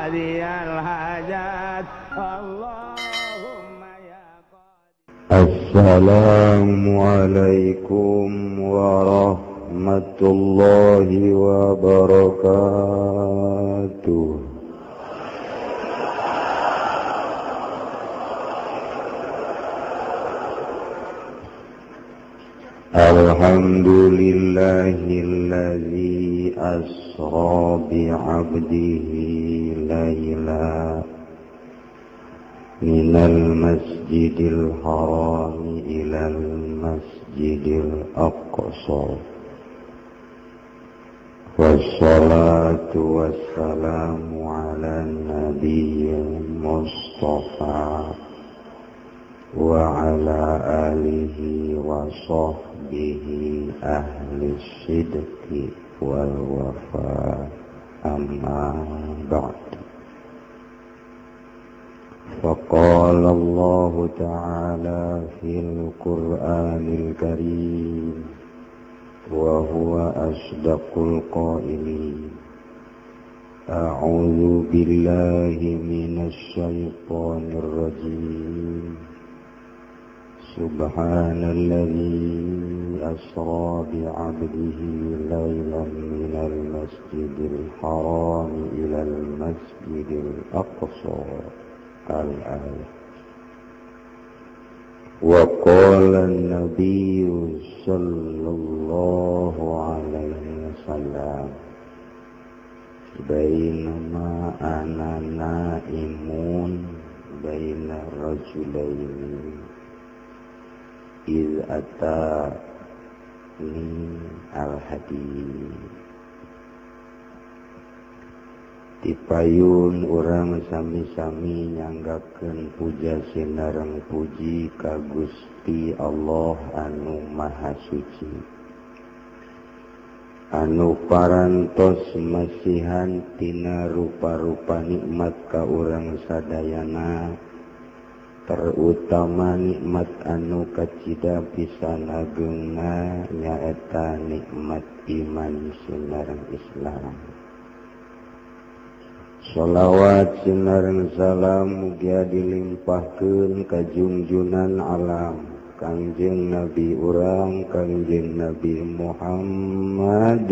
قاضي الحاجات اللهم يا قاضي. السلام عليكم ورحمة الله وبركاته. الحمد لله الذي أسرى بعبده ليلا من المسجد الحرام إلى المسجد الأقصى والصلاة والسلام على النبي المصطفى وعلى آله وصحبه أهل الصدق والوفاء. أما بعد، فقال الله تعالى في القرآن الكريم وهو أصدق القائلين: أعوذ بالله من الشيطان الرجيم. سبحان الذي أسرى بعبده ليلا من المسجد الحرام إلى المسجد الأقصى. الآية. وقال النبي صلى الله عليه وسلم: بينما أنا نائم بين الرجلين إذ أتاني الحديث. Tipayun urang sami-sami nyanggakeun puja sinareng puji ka Gusti Allah anu Maha Suci, anu parantos masihan tina rupa-rupa nikmat ka urang sadayana, terutama nikmat anu kacida pisan agengna nyaeta nikmat iman sinareng Islam. Sholawat sinareng salam mugia dilimpahkeun ka junjunan alam Kangjeng Nabi urang Kangjeng Nabi Muhammad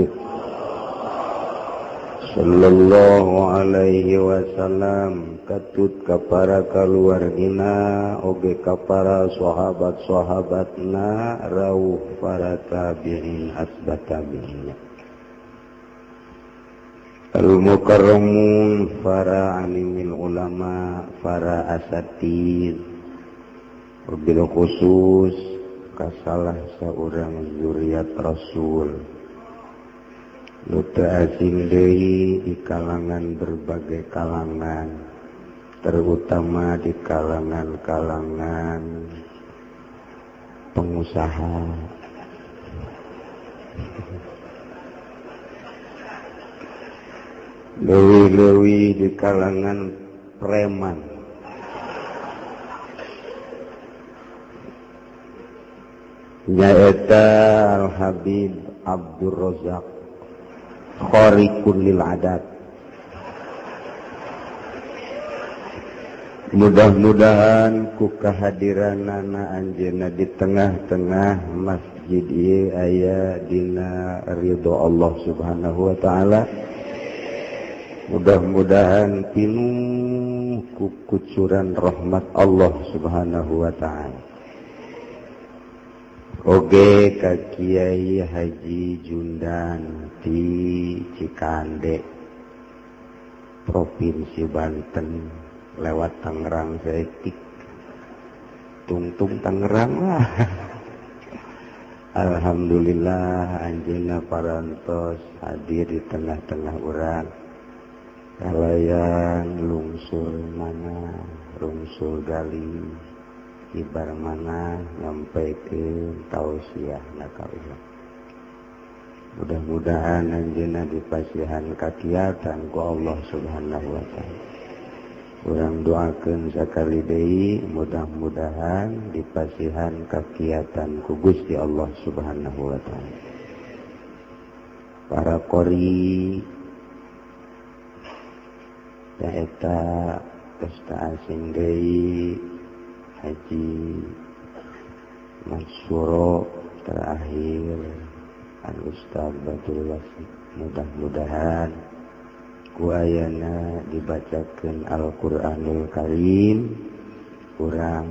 sallallahu alaihi wasallam, katut ka para kaluargina oge ka para sahabat-sahabatna rauh para tabi'in asbat tabi'in al-mukarramun, para alimil ulama, para asatid, wabil khusus kasalah seorang zuriat Rasul nu teu asing deui di kalangan berbagai kalangan, terutama di kalangan-kalangan pengusaha. Lewi-lewi di kalangan preman. Nyaeta Al-Habib Abdur Razak Khariqun lil adat. Mudah-mudahan ku kehadiranana anjeunna di tengah-tengah masjid ieu aya dina ridho Allah Subhanahu wa taala. Mudah-mudahan pinuh ku kucuran rahmat Allah Subhanahu wa taala. Oge ka Kiai Haji Jundan di Cikande, Provinsi Banten, lewat Tangerang saeutik. Tungtung Tangerang lah. Alhamdulillah anjeunna parantos hadir di tengah-tengah urang. Kalayan lungsur mana, lungsur gali, kibar mana nyampaikan tausiah ka urang. Mudah-mudahan anjeunna dipasihan kakiatan ku Allah Subhanahu wa taala. Urang doakeun sakali deui mudah-mudahan dipasihan kakiatan ku Gusti Allah Subhanahu wa taala. Para qori Nyaeta pesta asing deui Haji Mansuro terakhir Al Ustaz Badrul Wasit. Mudah-mudahan ku ayana dibacakeun Al-Qur'anul Karim urang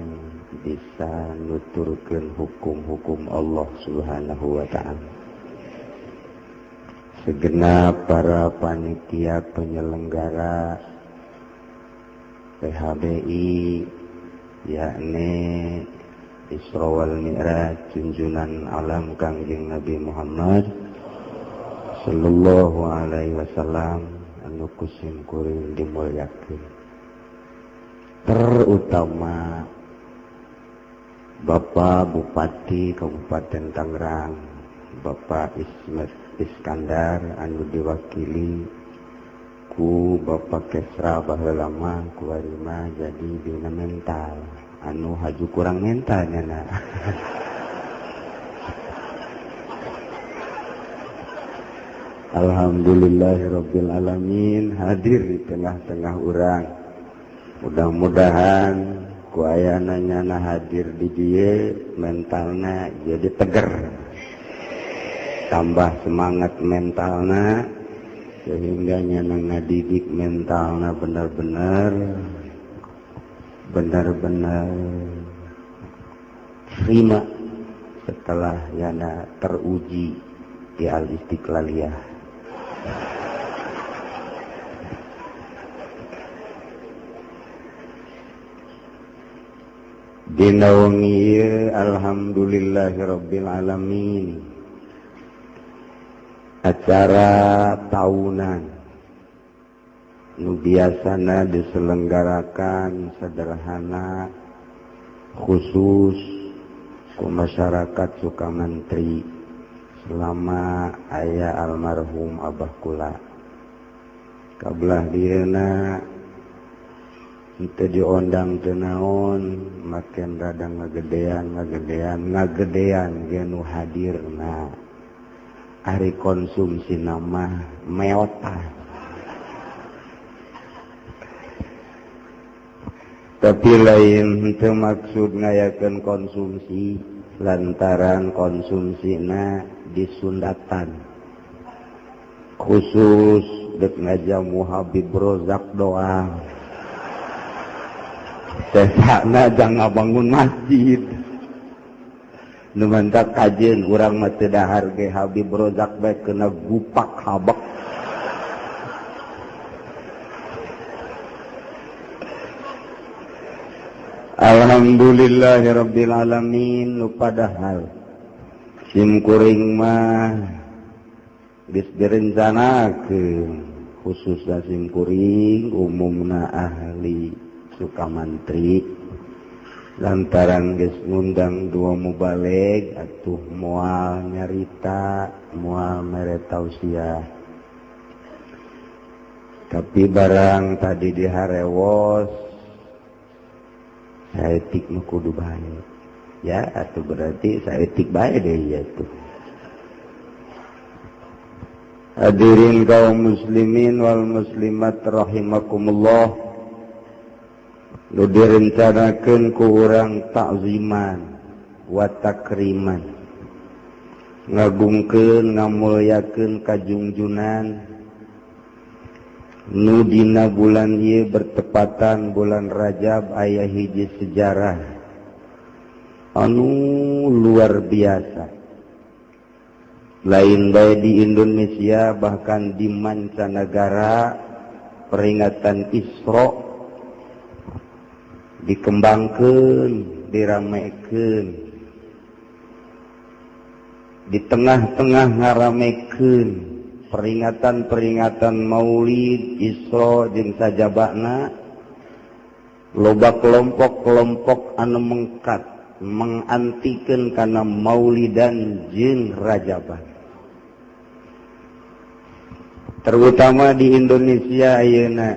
bisa nuturkeun hukum-hukum Allah Subhanahu wa ta'ala. Segenap para panitia penyelenggara PHBI yakni Isra wal Mi'raj junjunan alam Kangjeng Nabi Muhammad sallallahu alaihi wasallam anu kusim kuring dimulyakeun, terutama Bapak Bupati Kabupaten Tangerang Bapak Ismet Iskandar anu diwakili ku Bapak Kesra baheula mah ku arima jadi dina mental anu haju kurang mentalnya na. Alhamdulillahirabbil alamin hadir di tengah-tengah urang. Mudah-mudahan ku ayana nyana hadir di dieu mentalna jadi teger, tambah semangat mentalna sehingga nyana ngadidik mentalna benar-benar terima setelah yana teruji di Al-Istiqlaliyah. Dina wengi ieu alhamdulillahirabbil alamin acara tahunan nu biasana diselenggarakan sederhana khusus ku masyarakat Sukamantri selama aya almarhum Abah kula. Kabelah dieuna teu diondang teu naon, maken rada ngagedean ge nu hadirna. Ari konsumsi nama meotah. Tapi lain teu maksud ngayakeun konsumsi lantaran konsumsina disundatan khusus dek ngajamu Habib Rozak doang. Sesana jangan bangun masjid. Nu mantak kajeun urang mah teu dahar ge Habib Rozak bae kena gupak habek. Alhamdulillahirabbil alamin. Nu padahal sim kuring mah geus direncanakeun khususna sim kuring umumna ahli Sukamantri lantaran geus ngundang dua mubalig atuh moal nyarita moal mere tausiah. Tapi barang tadi diharewos saeutik nu kudu bae ya, atau berarti saeutik bae deui ya tuh. Hadirin kaum muslimin wal muslimat rahimakumullah, nu direncanakeun ku urang takziman wa takriman, ngagungkeun ngamulyakeun kajungjunan nu dina bulan ieu bertepatan bulan Rajab aya hiji sejarah anu luar biasa lain bae di Indonesia bahkan di mancanegara. Peringatan Isra dikembangkeun, diramekeun, di tengah-tengah ngaramekeun peringatan-peringatan Maulid, Isra jeung sajabana loba kelompok-kelompok anu mengkat mengantikeun kana Maulidan jeung Rajaban. Terutama di Indonesia ayeuna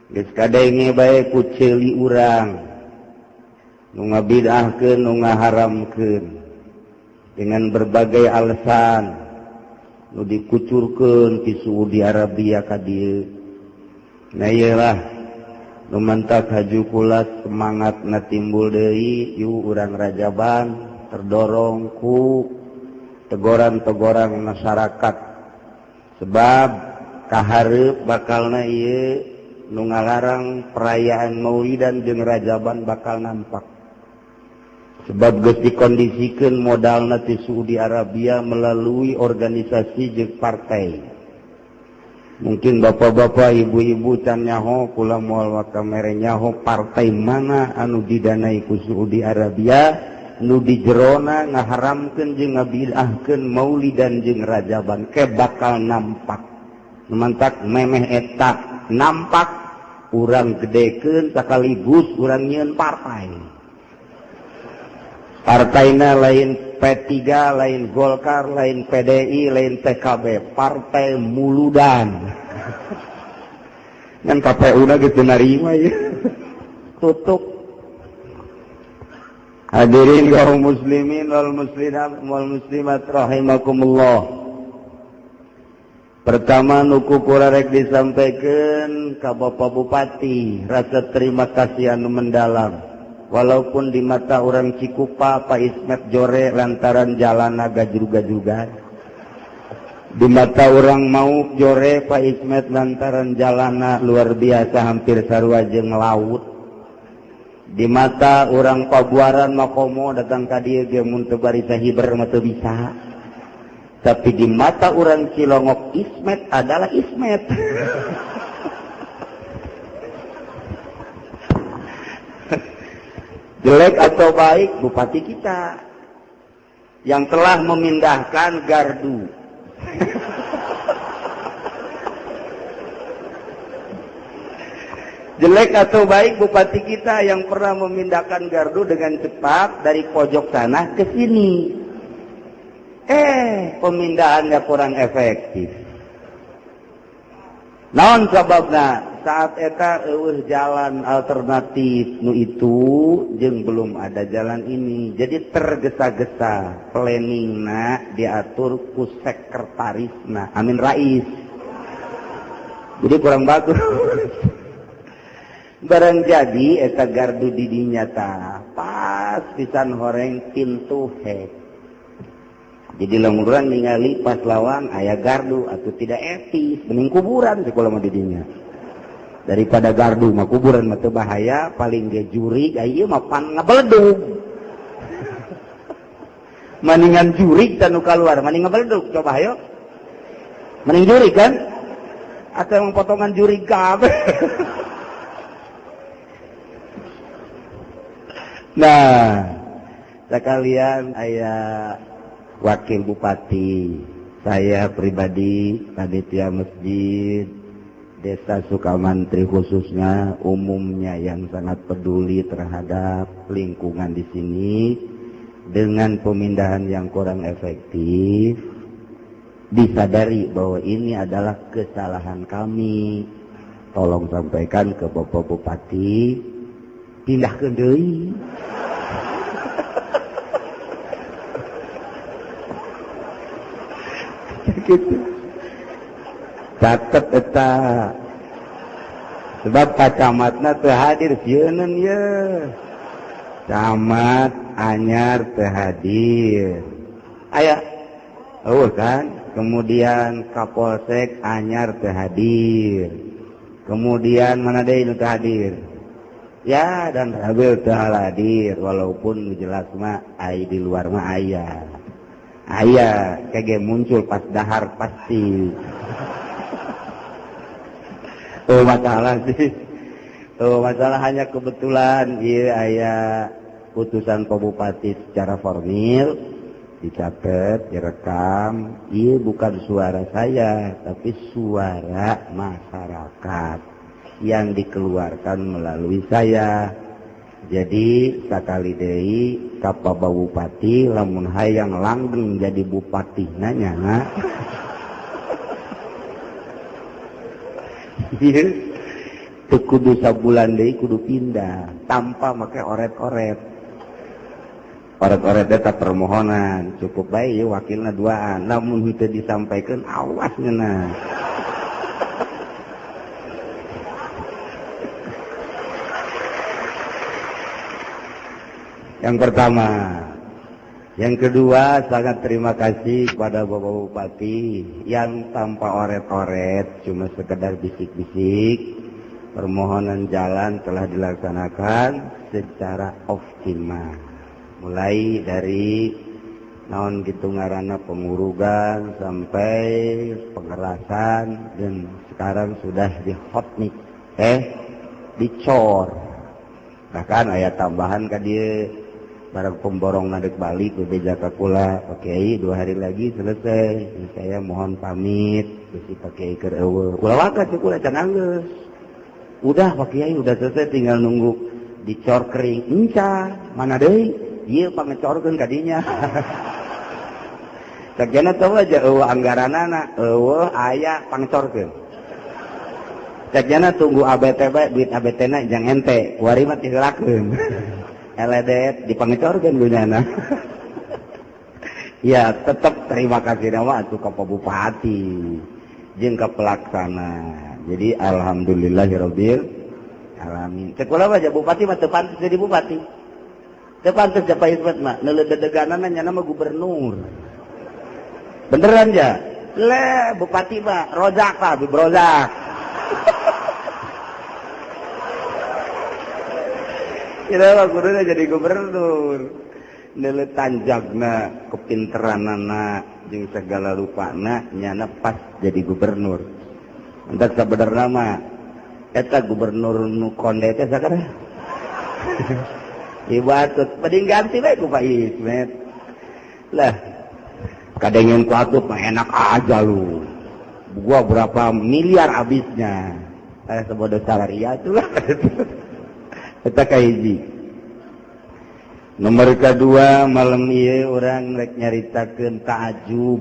geus kadenge bae ku ceuli urang nu ngabid'ahkeun, nu ngaharamkeun dengan berbagai alasan nu dikucurkeun ti Saudi Arabia ka dieu. Nah iyalah nu mantak haju kulat semangat na timbul deui yu urang Rajaban terdorong ku tegoran-tegoran masyarakat sebab kahareup bakalna ieu nu ngalarang perayaan Maulidan jeung Rajaban bakal nampak sebab geus dikondisikeun modalna ti Saudi Arabia melalui organisasi jeung partai. Mungkin bapak-bapak, ibu-ibu can nyaho kula moal waka mere nyaho partai mana anu didanai ku Saudi Arabia nu di jerona ngaharamkeun jeung ngabid'ahkeun Maulidan jeung Rajaban ke bakal nampak. Mantak memeh eta nampak urang gedekeun sakaligus urang nyieun partai. Partaina lain P3, lain Golkar, lain PDI, lain PKB, Partai Muludan. Ngan KPU-na geus narima ieu. Tutup. Hadirin kaum muslimin wal muslimat wal muslimat rahimakumullah. Pertama nu ku rek disampaikan ka Bapak Bupati rasa terima kasih anu mendalam. Walaupun di mata orang Cikupa Pak Ismet jore lantaran jalana gajrug-gajrugan. Di mata orang mau jore Pak Ismet lantaran jalana luar biasa hampir sarua jeung laut. Di mata orang Pabuaran makomo datang ka dieu ge mun teu barisa hiber mah teu bisa. Tapi di mata orang Cilongok Ismet adalah Ismet. Jelek atau baik bupati kita yang telah memindahkan gardu. Jelek atau baik bupati kita yang pernah memindahkan gardu dengan cepat dari pojok tanah ke sini. Pemindahannya kurang efektif. Naon sababna? Saat eta eueuh jalan alternatif nu itu jeung belum ada jalan ini. Jadi tergesa-gesa planningna diatur ku sekretarisna Amin Rais. Jadi kurang bagus. Barang jadi eta gardu di dinya tah pas pisan horeng pintu hek. Jadi lamun urang ningali pas lawang aya gardu atau tidak etis mending kuburan sekolah mah di dinya. Daripada gardu mah kuburan mah teu bahaya paling ge jurig ieu mah pan ngabeledug. Maningan jurig tanu kaluar maning ngabeledug coba hayo. Mending jurig kan? Atau emang potongan jurig kabeh. Nah, sekalian aya wakil bupati, saya pribadi panitia masjid Desa Sukamantri khususnya umumnya yang sangat peduli terhadap lingkungan di sini dengan pemindahan yang kurang efektif disadari bahwa ini adalah kesalahan kami. Tolong sampaikan ke Bapak Bupati pindah ke deui. Gitu. Catet eta. Sebab Pak Camatna teu hadir sieun ye. Camat anyar teu hadir. Aya eueuh kan? Kemudian Kapolsek anyar teu hadir. Kemudian mana deui nu teu hadir? Ya dan Rabil teu hadir walaupun jelas mah ai di luar mah aya. Aya kege muncul pas dahar pasti. Oh masalah sih. Oh masalah hanya kebetulan ieu aya putusan Pak Bupati secara formil dicatat, direkam. Ieu bukan suara saya tapi suara masyarakat yang dikeluarkan melalui saya. Jadi sakali deui ka Pak Bupati lamun hayang langgeng jadi bupati nanya na. Teu kudu sabulan deui kudu pindah tanpa make oret-oret. Oret-oret eta permohonan cukup bae wakilna duaan lamun henteu disampaikeun awas ngeunah. Yang pertama. Yang kedua, sangat terima kasih kepada Bapak Bupati yang tanpa oret-oret, cuma sekedar bisik-bisik, permohonan jalan telah dilaksanakan secara optimal. Mulai dari naon gitu ngaranna pengurugan sampai pengerasan, dan sekarang sudah di hotmix, dicor. Bahkan aya tambahan ka dieu, barang pemborong ngadek balik bebeja ka kula, Pak Kiai 2 hari lagi selesai. Saya mohon pamit, bisi Pak Kiai keur eueuh. Ulah waka cek kula can anggeus. Udah Pak Kiai udah selesai, tinggal nunggu dicor kering. Enca, mana deui? Ieu pangecorkeun ka dinya. Cek teu aja eueuh anggaranana, eueuh aya pangecorkeun. Cek tunggu ABT bae, duit ABT na jang ente, kuari mah tiheulakeun. Eledet dipangecorkeun gunana. Ya tetep terima kasih nama atuh ka Pak Bupati jeung ka pelaksana. Jadi alhamdulillahirabbil alamin. Cek kula mah bupati mah teu pantes jadi bupati. Teu pantes ja Pak Ismet mah, neuleuh dedeganana nya mah gubernur. Beneran ja? Le bupati mah rozak lah, berozak. Kita mah kudunya jadi gubernur. Neuleuh tanjagna, kepinteranana jeung segala rupana nyana pas jadi gubernur. Entak sabenerna mah eta gubernur nu konde teh sakara. Ibatut mending ganti bae ku Pak Ismet. Lah kadengen ku atuh mah enak aja lu. Gua berapa miliar habisnya. Sebodoh salaria itulah. Eta kahiji. Nomor kedua, malam ieu urang rek nyaritakeun ta'ajub.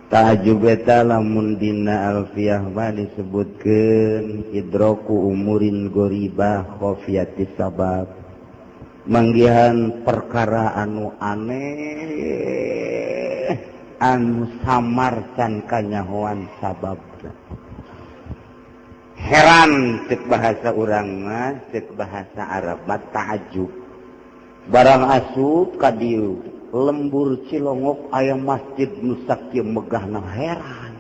Ta'ajub eta lamun dina alfiah mah disebutkeun idroku umurin goribah khafiyati sabab. Manggihan perkara anu aneh anu samar can kanyahoan sababna. Heran cek bahasa urang mah, cek bahasa Arab mah ta'ajub. Barang asup ka dieu lembur Cilongok aya masjid nu sakieu megahna, heran.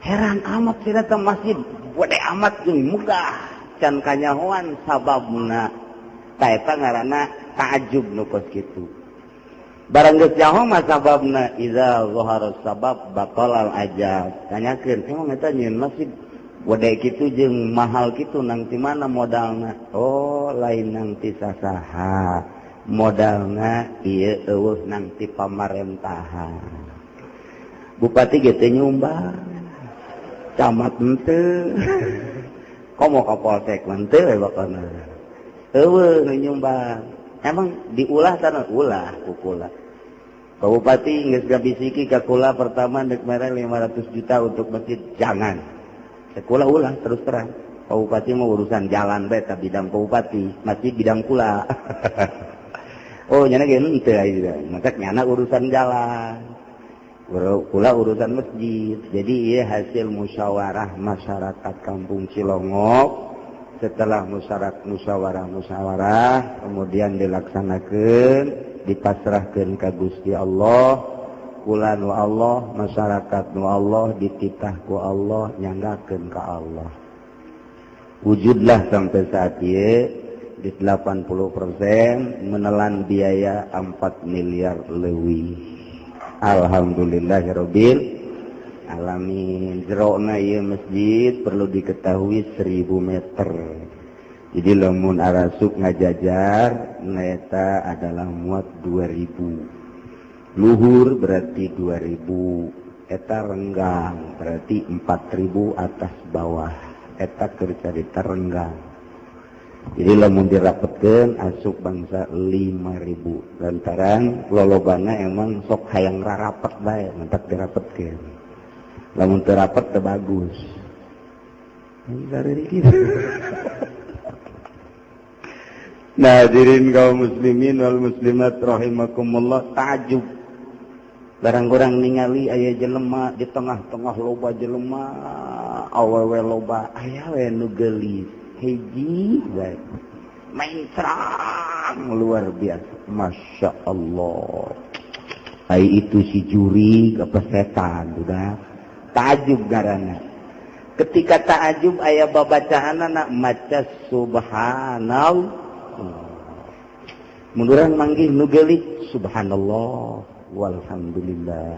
Heran amat cenah teh masjid gede amat jeung megah can kanyahoan sababna. Ta eta ngaranna ta'ajub nu kos kitu. Barang geus nyaho mah sababna, iza zahara sabab baqalal ajab. Tanyakeun emang eta nyieun masjid gede kitu jeung mahal kitu nang ti mana modalna? Oh, lain nang ti sasaha. Modalna ieu eueuh nang ti pamarentahan. Bupati ge teu nyumbang, camat henteu, komo ka polsek mah henteu we bakona. Eueuh nu nyumbang. Emang diulah tanah ulah ku kula. Pak Bupati geus gabisiki ka kula pertama deuk mere 500 juta untuk masjid, jangan. Sekolah ulah terus terang. Pak Bupati mau urusan jalan bae ta bidang Pak Bupati, masih bidang kula. Oh, nyana ge henteu aya. Maka nyana urusan jalan. Kula urusan masjid. Jadi ieu hasil musyawarah masyarakat Kampung Cilongok. Setelah musyawarah kemudian dilaksanakeun, dipasrahkeun ka Gusti Allah. Kula nu Allah, masyarakat nu Allah, dititah ku Allah, nyanggakeun ka Allah. Wujudlah sampai saat ieu di 80% menelan biaya 4 miliar leuwih. Alhamdulillahirabbil alamin. Jerona ieu masjid perlu diketahui 1000 meter. Jadi lamun arasuk ngajajar neta adalah muat 2000. Luhur berarti 2000, eta renggang berarti 4000 atas bawah, eta keur carita renggang. Jadi lamun dirapetkeun asup bangsa 5000 lantaran lolobana emang sok hayang rarapet bae, mentak dirapetkeun. Lamun teu rapet teu bagus. Nah, hadirin kaum muslimin wal muslimat rahimakumullah, ta'ajub. Barang kurang ningali aya jelema di tengah-tengah loba jelema, awewe loba, aya we nu geulis, hiji bae. Mencrang luar biasa. Masya Allah. Ai itu si juri apa setan udah. Ta'ajub garana. Ketika ta'ajub aya babacaanana maca subhanallah. Mun urang manggih nu geulis subhanallah walhamdulillah.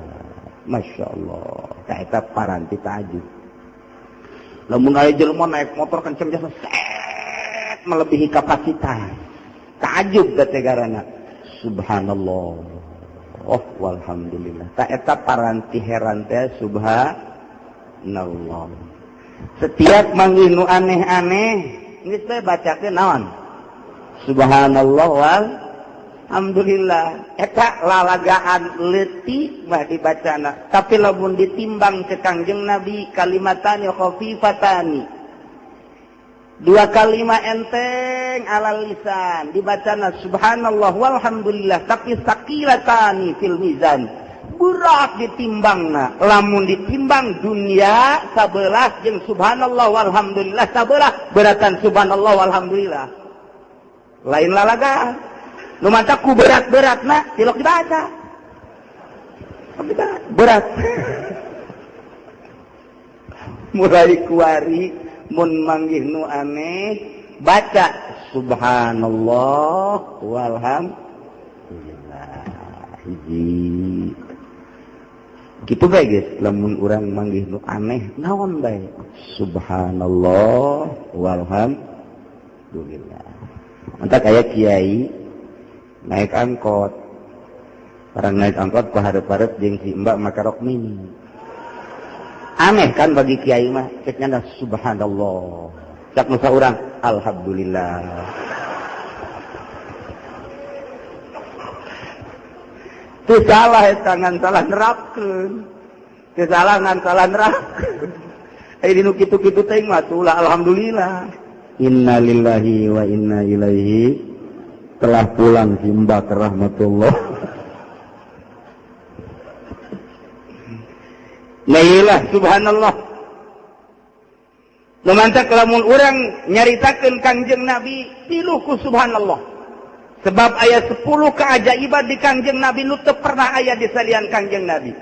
Masya Allah. Ka eta paranti ta'ajub. Lamun aya jelema naik motor kenceng jasa set melebihi kapasitas. Ta'ajub teh garana. Subhanallah. Oh walhamdulillah. Ta eta paranti heran teh subhanallah. Setiap manggih nu aneh-aneh geus bae bacakeun naon? Subhanallah walhamdulillah. Eta lalagaan leutik mah dibacana, tapi lamun ditimbang ke Kangjeng Nabi kalimatani khafifatani. Dua kalimat enteng ala lisan dibacana subhanallah walhamdulillah, tapi sakilatani fil mizan, berat ditimbangna. Lamun ditimbang dunia sabelah jeung subhanallah walhamdulillah sabelah, beratan subhanallah walhamdulillah. Lain lalaga nu matak ku berat-beratna tilok dibaca. Berat. Mulai kuari mun manggih nu aneh baca subhanallah walhamdulillah. Hiji kitu bae geus, lamun urang manggih nu aneh naon bae subhanallah walhamdulillah. Mantak aya kiai naik angkot, orang naik angkot ku hareup-hareup jeung si mbak make rok mini. Aneh kan bagi kiai mah, ceknya subhanallah. Cak nu saurang alhamdulillah. Teu salah eta ngan salah nerapkeun. Teu salah ngan salah nerapkeun. Ai dinu kitu-kitu teh mah tulah alhamdulillah. Innalillahi wa inna ilaihi. Telah pulang si mbak rahmatullah. Nailah subhanallah. Lumantak lamun urang nyaritakeun Kangjeng Nabi piluh ku subhanallah. Sebab aya 10 keajaiban di Kangjeng Nabi nu teu pernah aya di salian Kangjeng Nabi.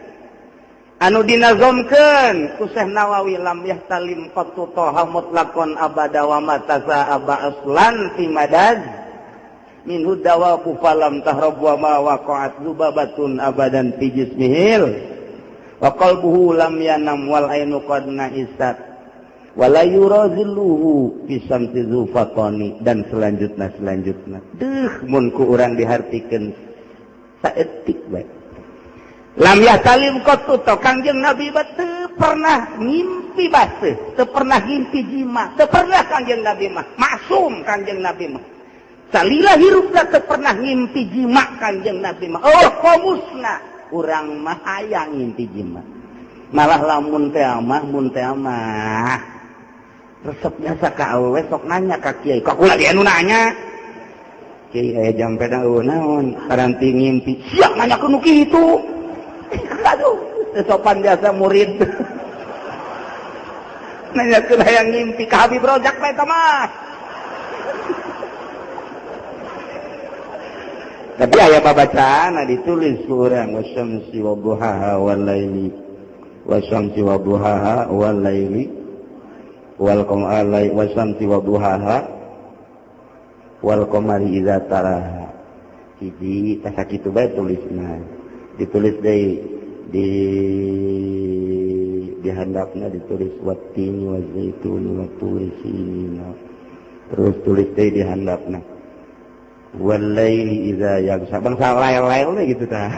Anu dinazomkeun ku Syekh Nawawi lam yahtalim qattu taha mutlaqan abada wa matasa aba aslan fi madad minhu dawaku falam tahrab wa ma waqa'at zubabatun abadan fi jismihil wa qalbuhu lam yanam wal ainu qad na'isat wala yurazilluhu fi samsi zufatani, dan selanjutnya. Deuh mun ku urang dihartikeun saeutik bae. Lam yahtalim qattu to Kangjeng Nabi teu pernah ngimpi baseuh, teu pernah ngimpi jima, teu pernah Kangjeng Nabi mah, maksum Kangjeng Nabi mah. Salila hirupna teu pernah ngimpi jima Kangjeng Nabi mah. Oh komusna urang mah hayang ngimpi jima. Malah lamun teh mah mun teh mah resepnya saka awewe sok nanya ka kiai. Ka kula dia nu nanya. Kiai aya jampena eueuh naon paranti ngimpi. Siap nanya ku nu kitu. Aduh, sopan biasa murid. Nanya ke hayang ngimpi ka Habib Rozak bae eta mah. Tapi aya babacaan ditulis ku urang wasyamsi wa duhaha wal laili wasyamsi wa duhaha wal laili wal qamari wasyamsi wa duhaha wal qamari idza taraha. Hiji tah sakitu bae tulisna. Ditulis deui di handapna ditulis wattini wa zaituni wa turi sinina. Terus tulis deui di handapna wal laili idza yaghsha. Bangsa lail-lail we gitu tah.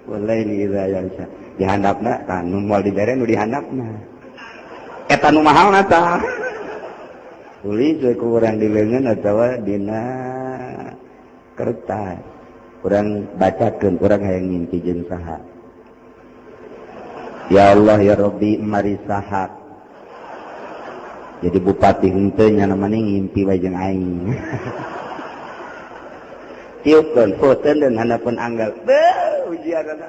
Wal laili idza yaghsha. Di handapna tah nu moal dibere nu di handapna. Eta nu mahalna tah. Tulis we ku urang di leungeun atawa dina kertas. Urang bacakeun urang hayang ngimpi jeung saha. Ya Allah ya Rabbi mari saha. Jadi bupati henteu nya namanya ngimpi wae jeung aing. Tiupkeun foteun dan handapeun anggal. Beuh ujianana.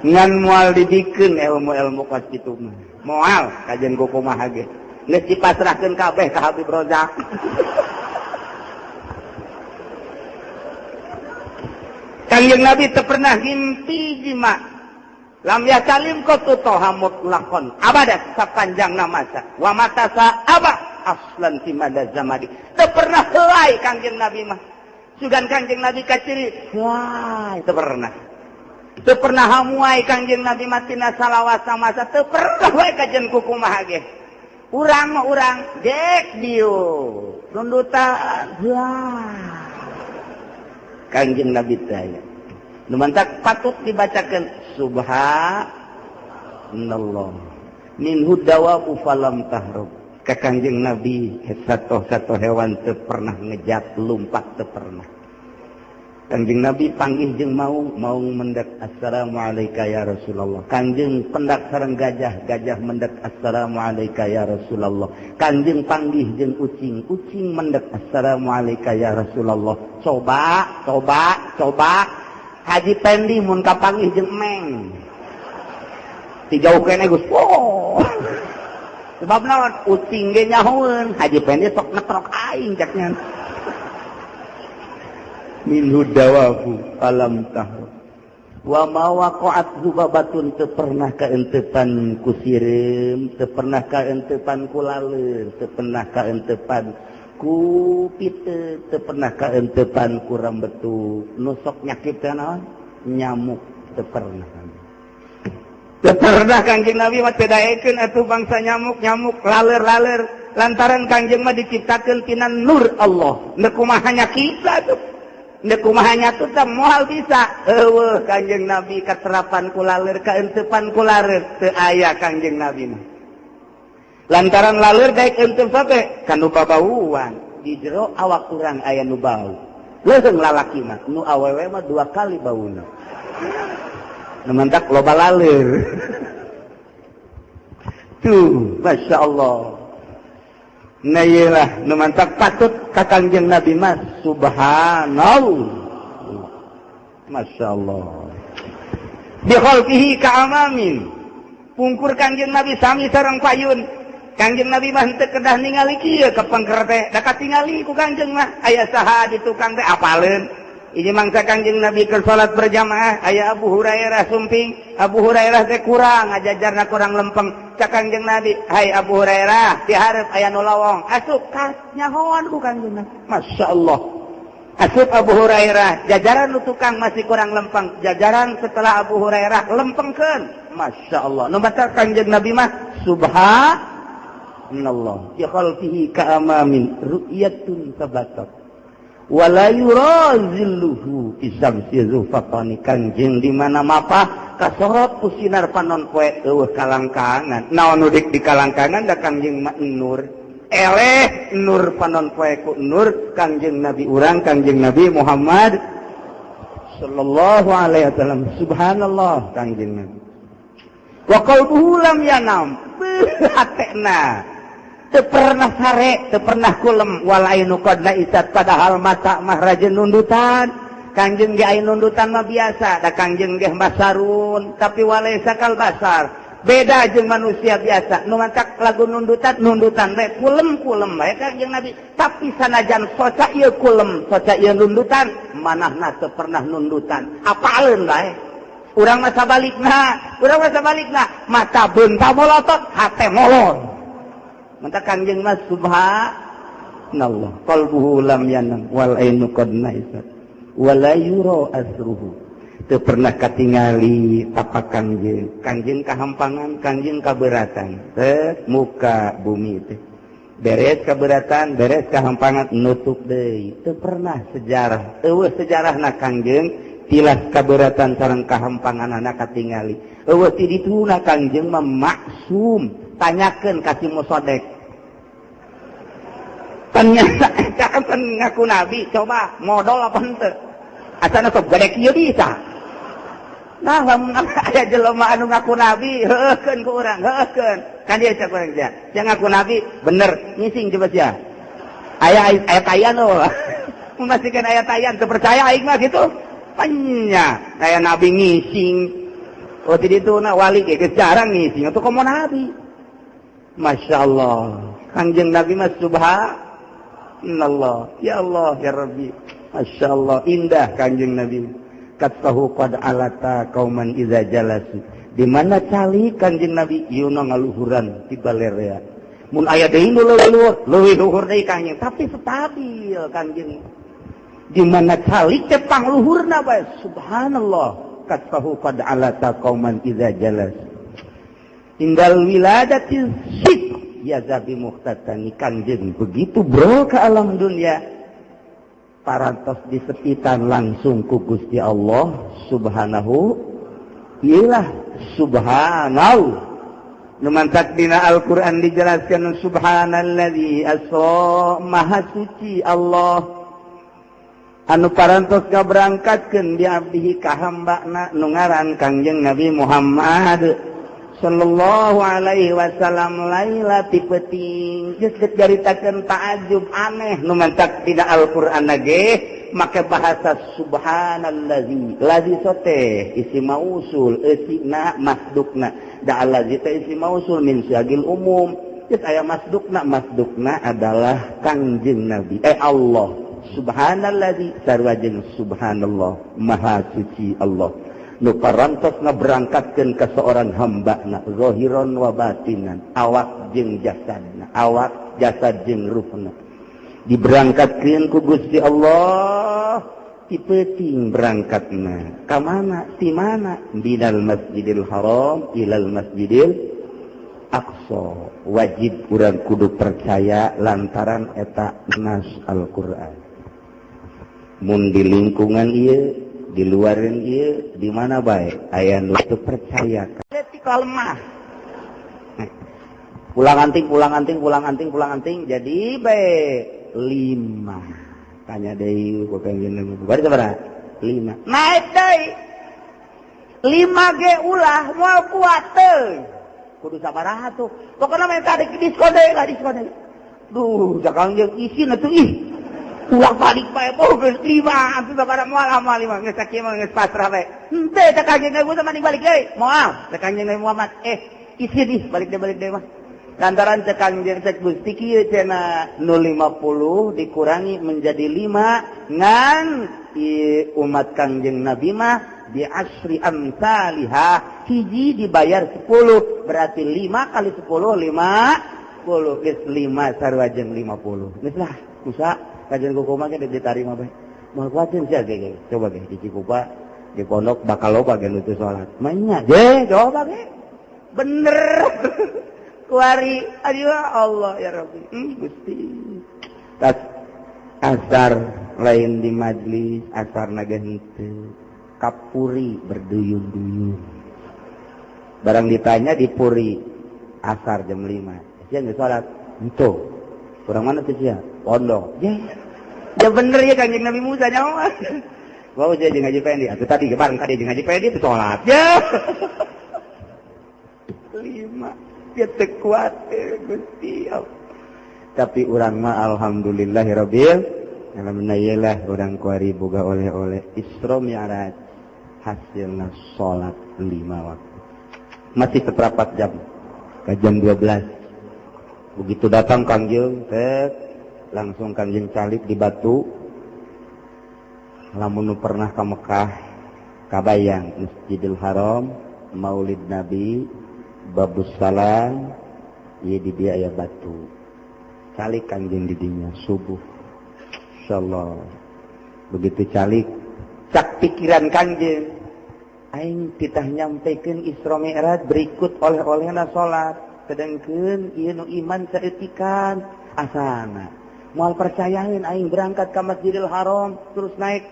Ngan moal didikeun ilmu-ilmu kos kitu mah. Moal kajian ku kumaha ge. Geus dipasrahkeun kabeh ka Habib Rozak. Kangjeng Nabi teu pernah ngimpi jima. Lam yasalim qatu toha mutlaqan abada sapanjang masa. Wa matasa aba aslan fi mada zamadi. Teu pernah helai Kangjeng Nabi mah. Sugan Kangjeng Nabi kaciri, wah teu pernah. Teu pernah hamuai Kangjeng Nabi matina salawasa masa teu pernah wae kajen kukumaha ge. Urang mah urang dek dieu nundutan wah. Kangjeng Nabi teh aya. Nu mantak patut dibacakeun subhanallah. Minhu dawabu falam tahrub. Ka Kangjeng Nabi satu-satu hewan teu pernah ngejat lumpat teu pernah. Kangjeng Nabi panggih jeung maung, maung mendak assalamualaikum ya Rasulullah. Kangjeng pendak sareng gajah, gajah mendak assalamualaikum ya Rasulullah. Kangjeng panggih jeung ucing, ucing mendak assalamualaikum ya Rasulullah. Coba, coba, coba Haji Pendi mun kapanggih jeung meng. Ti jauh keneh geus. Oh. Sebab naon ucing ge nyahoeun, Haji Pendi sok netrok aing caknya. Minhu dawabu alam tahru wa ma waqa'at zubabatun teu pernah kaentepan ku sireum, teu pernah kaentepan ku laleur, teu pernah kaentepan ku pite, teu pernah kaentepan ku rambetu. Nu sok nyakit teh naon? Nyamuk teu pernah. Teu pernah Kangjeng Nabi mah teu daekeun atuh bangsa nyamuk-nyamuk laleur-laleur lantaran Kangjeng mah diciptakeun tina nur Allah. Neuk kumaha nyakitna atuh? Neuk kumaha nyatut teh moal bisa. Eueuh Kangjeng Nabi katerapan ku laleur, kaentepan ku laleur teu aya Kangjeng Nabi mah. Lantaran laleur daek entep sampe ka nu babauan. Di jero awak urang aya nu bau. Leuheung lalaki mah, nu awewe mah dua kali bauna. Nu mantak loba laleur. Tuh, Masya Allah. Nah iyalah, nu mantak patut ka Kangjeng Nabi mah subhanallah. Masya Allah. Bi khalqihi ka amamin. Pungkur Kangjeng Nabi sami sareng payun. Kangjeng Nabi mah henteu kedah ningali kieu ka pengker teh, da katingali ku Kangjeng mah aya saha di tukang teh apaleun. Ini mangsa Kangjeng Nabi keur salat berjamaah aya Abu Hurairah sumping, Abu Hurairah teh kurang ngajajarna kurang lempeng. Cak Kangjeng Nabi, "Hai Abu Hurairah, dihareup aya nu lowong." Asup ka nyahoan ku Kangjeng Nabi. Masya Allah. Asup Abu Hurairah, jajaran nu tukang masih kurang lempeng, jajaran setelah Abu Hurairah lempengkeun. Masya Allah. Nu baca Kangjeng Nabi mah subhanallah. Bi khalqihi ka amamin ru'yatun tabatat. Wala yurazilluhu isamsi zufatani. Kangjeng di mana mapah kasorot ku sinar panon poe eueuh kalangkangan. Naon nu dik di kalangkangan da Kangjeng mah nur. Eleh nur panon poe ku nur Kangjeng Nabi urang Kangjeng Nabi Muhammad sallallahu alaihi wasallam. Subhanallah Kangjeng Nabi. Wa qalbuhu lam yanam. Hatena teu pernah sare, teu pernah kulem, walainu qad laisat padahal mata mah rajin nundutan. Kangjeng ge aya nundutan mah biasa, da Kangjeng ge basarun, tapi walaisa kal basar. Beda jeung manusia biasa. Nu mantak lagu nundutan, nundutan bae kulem-kulem bae Kangjeng Nabi. Tapi sanajan soca ieu kulem, soca ieu nundutan, manahna teu pernah nundutan. Apaleun bae. Urang mah sabalikna, urang mah sabalikna, mata beunta molotot, hate molor. Maka Kangjeng mah subhanallah, qalbuhu lam yanam wal ainu qad naisat wala yura asruhu. Teu pernah katingali tapak Kangjeng. Kangjeng kahampangan, Kangjeng kaberatan. Teu muka bumi teh. Beres kaberatan, beres kahampangan nutup deui. Teu pernah sejarah. Eueuh sejarahna Kangjeng tilas kaberatan sareng kahampanganana katingali. Eueuh ti dituna Kangjeng mah maksum. Tanyakeun ka si Musodek. Ternyata kan ngaku nabi, coba modal apa henteu? Asana sok gede kieu bisa. Nah, lamun aya jelema anu ngaku nabi, heuhkeun ku urang, heuhkeun. Kan dia cek urang sia. Sia ngaku nabi, bener, ngising coba sia. Aya aya tayan oh. Memastikan aya tayan, teu percaya aing mah gitu. Panya, aya nabi ngising. Oh, ti ditu na wali ge geus jarang ngising, atuh komo nabi. Masya Allah, Kangjeng Nabi mah subhanallah. Ya Allah ya Rabbi, Masya Allah, indah Kangjeng Nabi. Katahu qad alata kauman iza jalasu. Di mana cali Kangjeng Nabi yuna ngaluhuran di balerea. Mun aya deui nu leuwih leuwih luhur deui Kangjeng, tapi stabil Kangjeng. Di mana cali teh pangluhurna bae, subhanallah. Katahu qad alata kauman iza jalasu. Tinggal wiladatil sik ya zabi muhtatani. Kangjeng begitu bro ke alam dunia parantos disepitan langsung ku Gusti Allah subhanahu ilah subhanahu. Nu mantak dina Al-Qur'an dijelaskan subhanalladzi asra, maha suci Allah anu parantos ngaberangkatkeun bi abdihi ka hambana nu ngaran Kangjeng Nabi Muhammad sallallahu alaihi wasallam laila ti peuting. Geus dicaritakeun ta'ajub aneh nu mantak dina Al-Qur'an ge make bahasa subhanallazi. Lazi sote isi mausul eusina masdukna. Da allazi teh isi mausul min syagil umum. Geus aya masdukna, masdukna adalah Kangjeng Nabi Allah. Subhanallazi sarua jeung subhanallah, maha suci Allah nu parantos ngaberangkatkeun ka seorang hambana zahiran wa batinan, awak jeung jasadna, awak jasad jeung ruhna diberangkatkeun ku Gusti Allah. Ti peuting berangkatna ka mana? Ti mana? Minal Masjidil Haram ilal Masjidil Aqsa. Wajib urang kudu percaya lantaran eta nas Al-Qur'an. Mun di lingkungan ieu, di luaran ieu, di mana bae aya nu teu percaya ka lemah. Pulang anting, pulang anting, pulang anting, pulang anting jadi bae 5. Tanya deui ku kangjeng Nabi, bari sabaraha? 5. Naik deui. 5 ge ulah moal kuat teu. Kudu sabaraha tuh? Pokona mah tadi diskon deui lah, diskon deui. Duh, kangjeng isin atuh ih. Ulah balik bae boh geus 5 atuh sabaraha moal amal 5 geus sakieu mah geus pasrah bae. Henteu teh kangjeng Nabi mah balik deui. Moal teh kangjeng Nabi Muhammad isin ih balik deui mah. Lantaran cek kangjeng cek Gusti kieu cenah nu 50 dikurangi menjadi 5 ngan umat Kangjeng Nabi mah bi asri amsalihah, hiji dibayar 10 berarti 5 kali 10 50 geus 5 sarua jeung 50. Geus lah kusa kajian kuku mah ge ditarima bae. Moal kuatin sia ge. Coba ge di Cikupa di pondok bakal loba ge nu teu salat. Mah ge coba ge. Bener. Kuari aduh Allah ya Rabbi. Gusti. Tas asar lain di majlis, asar naga henteu. Kapuri berduyun-duyun. Barang ditanya di puri asar jam 5. Sia geus salat. Henteu. Kurang mana tuh sia? Pondok. Ya. Ya bener ya Kangjeng Nabi Musa nyawa. Wah, saya jeung Haji Pendi. Atuh tadi bareng tadi jeung Haji Pendi teu salat. Ya. 5 dia teu kuat Gusti. Tapi urang mah alhamdulillahirabbil alamin, yelah urang kuari boga oleh-oleh Isra Mi'raj hasilna salat 5 waktu. Masih seperempat jam ke jam 12. Begitu datang Kangjeng, tet langsung Kangjeng calik di batu. Lamun nu pernah ka Mekah, kabayang Masjidil Haram, Maulid Nabi, Babus Salam, ieu di dia aya batu. Calik Kangjeng di dinya subuh. Insyaallah. Begitu calik, cak pikiran Kangjeng, aing titah nyampekeun Isra Mi'raj berikut oleh-olehna salat. Sedengkeun ieu nu iman saeutikan asana. Moal percayaeun aing berangkat ke Masjidil Haram terus naik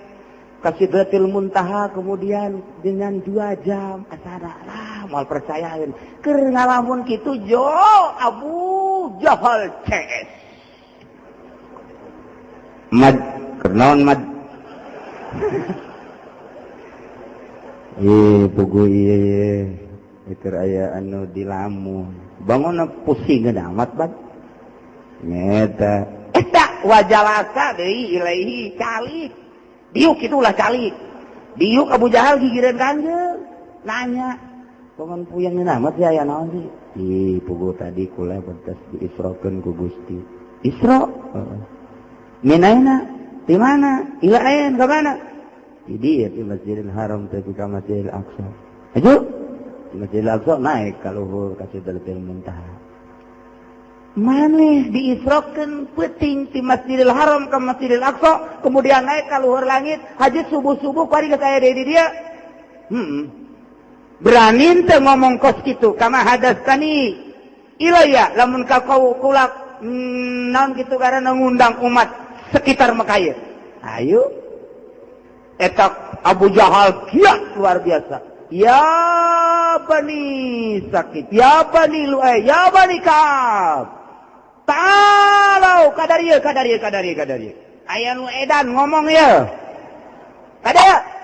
ke Sidratil Muntaha kemudian dengan 2 jam asana lah moal percayaeun. Keur ngalamun kitu jo Abu Jahal CS. Mad keur naon mad? Pugu ieu keur aya anu dilamun. Bangun pusing amat bad. Nyeta eta wajalasa deui ilaihi calik. Diuk itulah calik. Diuk Abu Jahal gigireun kanjeng. Nanya, Kongan puyeng amat sih aya naon sih? Ih, puguh tadi kula betes diisrokeun ku Gusti. Isra? Heeh. Minaina? Di mana? Ila ain ka mana? Di dieu di Masjidil Haram teh ka Masjidil Aqsa. Aju. Di Masjidil Aqsa naik ka luhur ka Sidratil Muntaha. Maneh diisrokeun peuting di Masjidil Haram ka Masjidil Aqsa, kemudian naik ka luhur langit, haji subuh-subuh kuari geus aya deui di dieu. Berani teu ngomong kos kitu kama hadastani ilayya lamun ka kau kula naon kitu karena ngundang umat sekitar Mekah ieu. Ayo eta Abu Jahal kiat luar biasa. Ya Bani Sakit, ya Bani Lu'ay, ya Bani Ka'ab. Ta'alau kadarieu kadarieu kadarieu kadarieu. Aya nu edan ngomong ieu. Kada.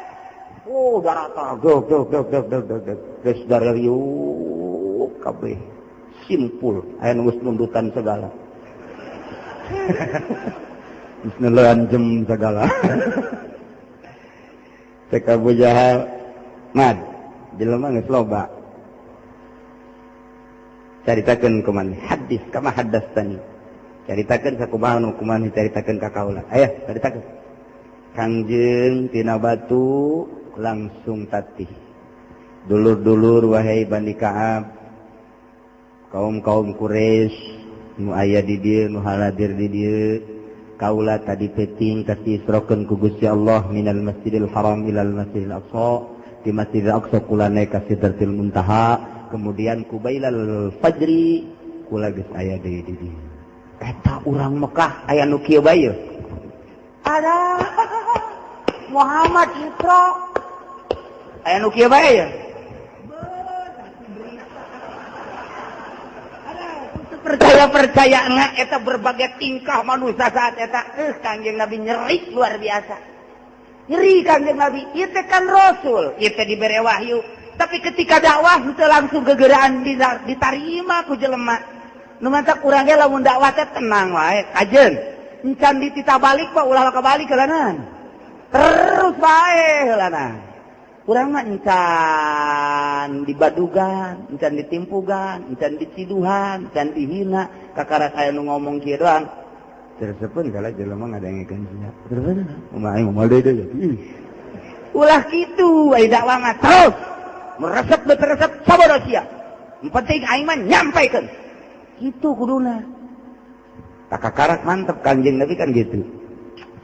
Oh, darata gog gog gog gog gog gog. Geus darariuk kabeh. Simpul aya nu geus nundutan segala. Geus neuleun jem segala. Cek Abu Jahal, mad jelema geus loba. Caritakeun kumaha hadis kama hadastani. Caritakeun sakumaha nu kumaha caritakeun ka kaula. Aya caritakeun. Kangjeng tina batu langsung tatih. Dulur-dulur wahai Bani Ka'ab, kaum-kaum Quraisy nu aya di dieu nu haladir di dieu, kaula tadi peuting kasih isrokeun ku Gusti Allah minal Masjidil Haram ilal Masjidil Aqsa, di Masjidil Aqsa kula naik ka Sidratil Muntaha, kemudian kubailal fajri kula geus aya deui di dieu. Eta urang Mekah aya nu kieu bae. Ada Muhammad Isra aya nu kieu bae ya. Percaya-percaya na eta berbagai tingkah manusia saat eta Kangjeng Nabi nyeri luar biasa. Nyeri Kangjeng Nabi, ieu teh kan rasul, ieu teh dibere wahyu. Tapi ketika dakwah teu langsung gegeraan ditarima ku jelema. Nu mantak urang ge lamun dakwah teh tenang wae, kajeun. Encan ditita balik pak ulah kabalik heulanan. Terus bae heulana. Urang mah encan dibadugan, encan ditimpugan, encan diciduhan, encan dihina, kakarak aya nu ngomong kieu doang. Tersepeun kala jelema ngadengekeun sia. Tersepeun kumaha aing moal deui deui. Ulah kitu ai dakwah mah terus meresep beresep sabodo sia. Penting aing mah nyampaikeun. Kitu kuduna. Kakarak mantep Kangjeng Nabi kan gitu.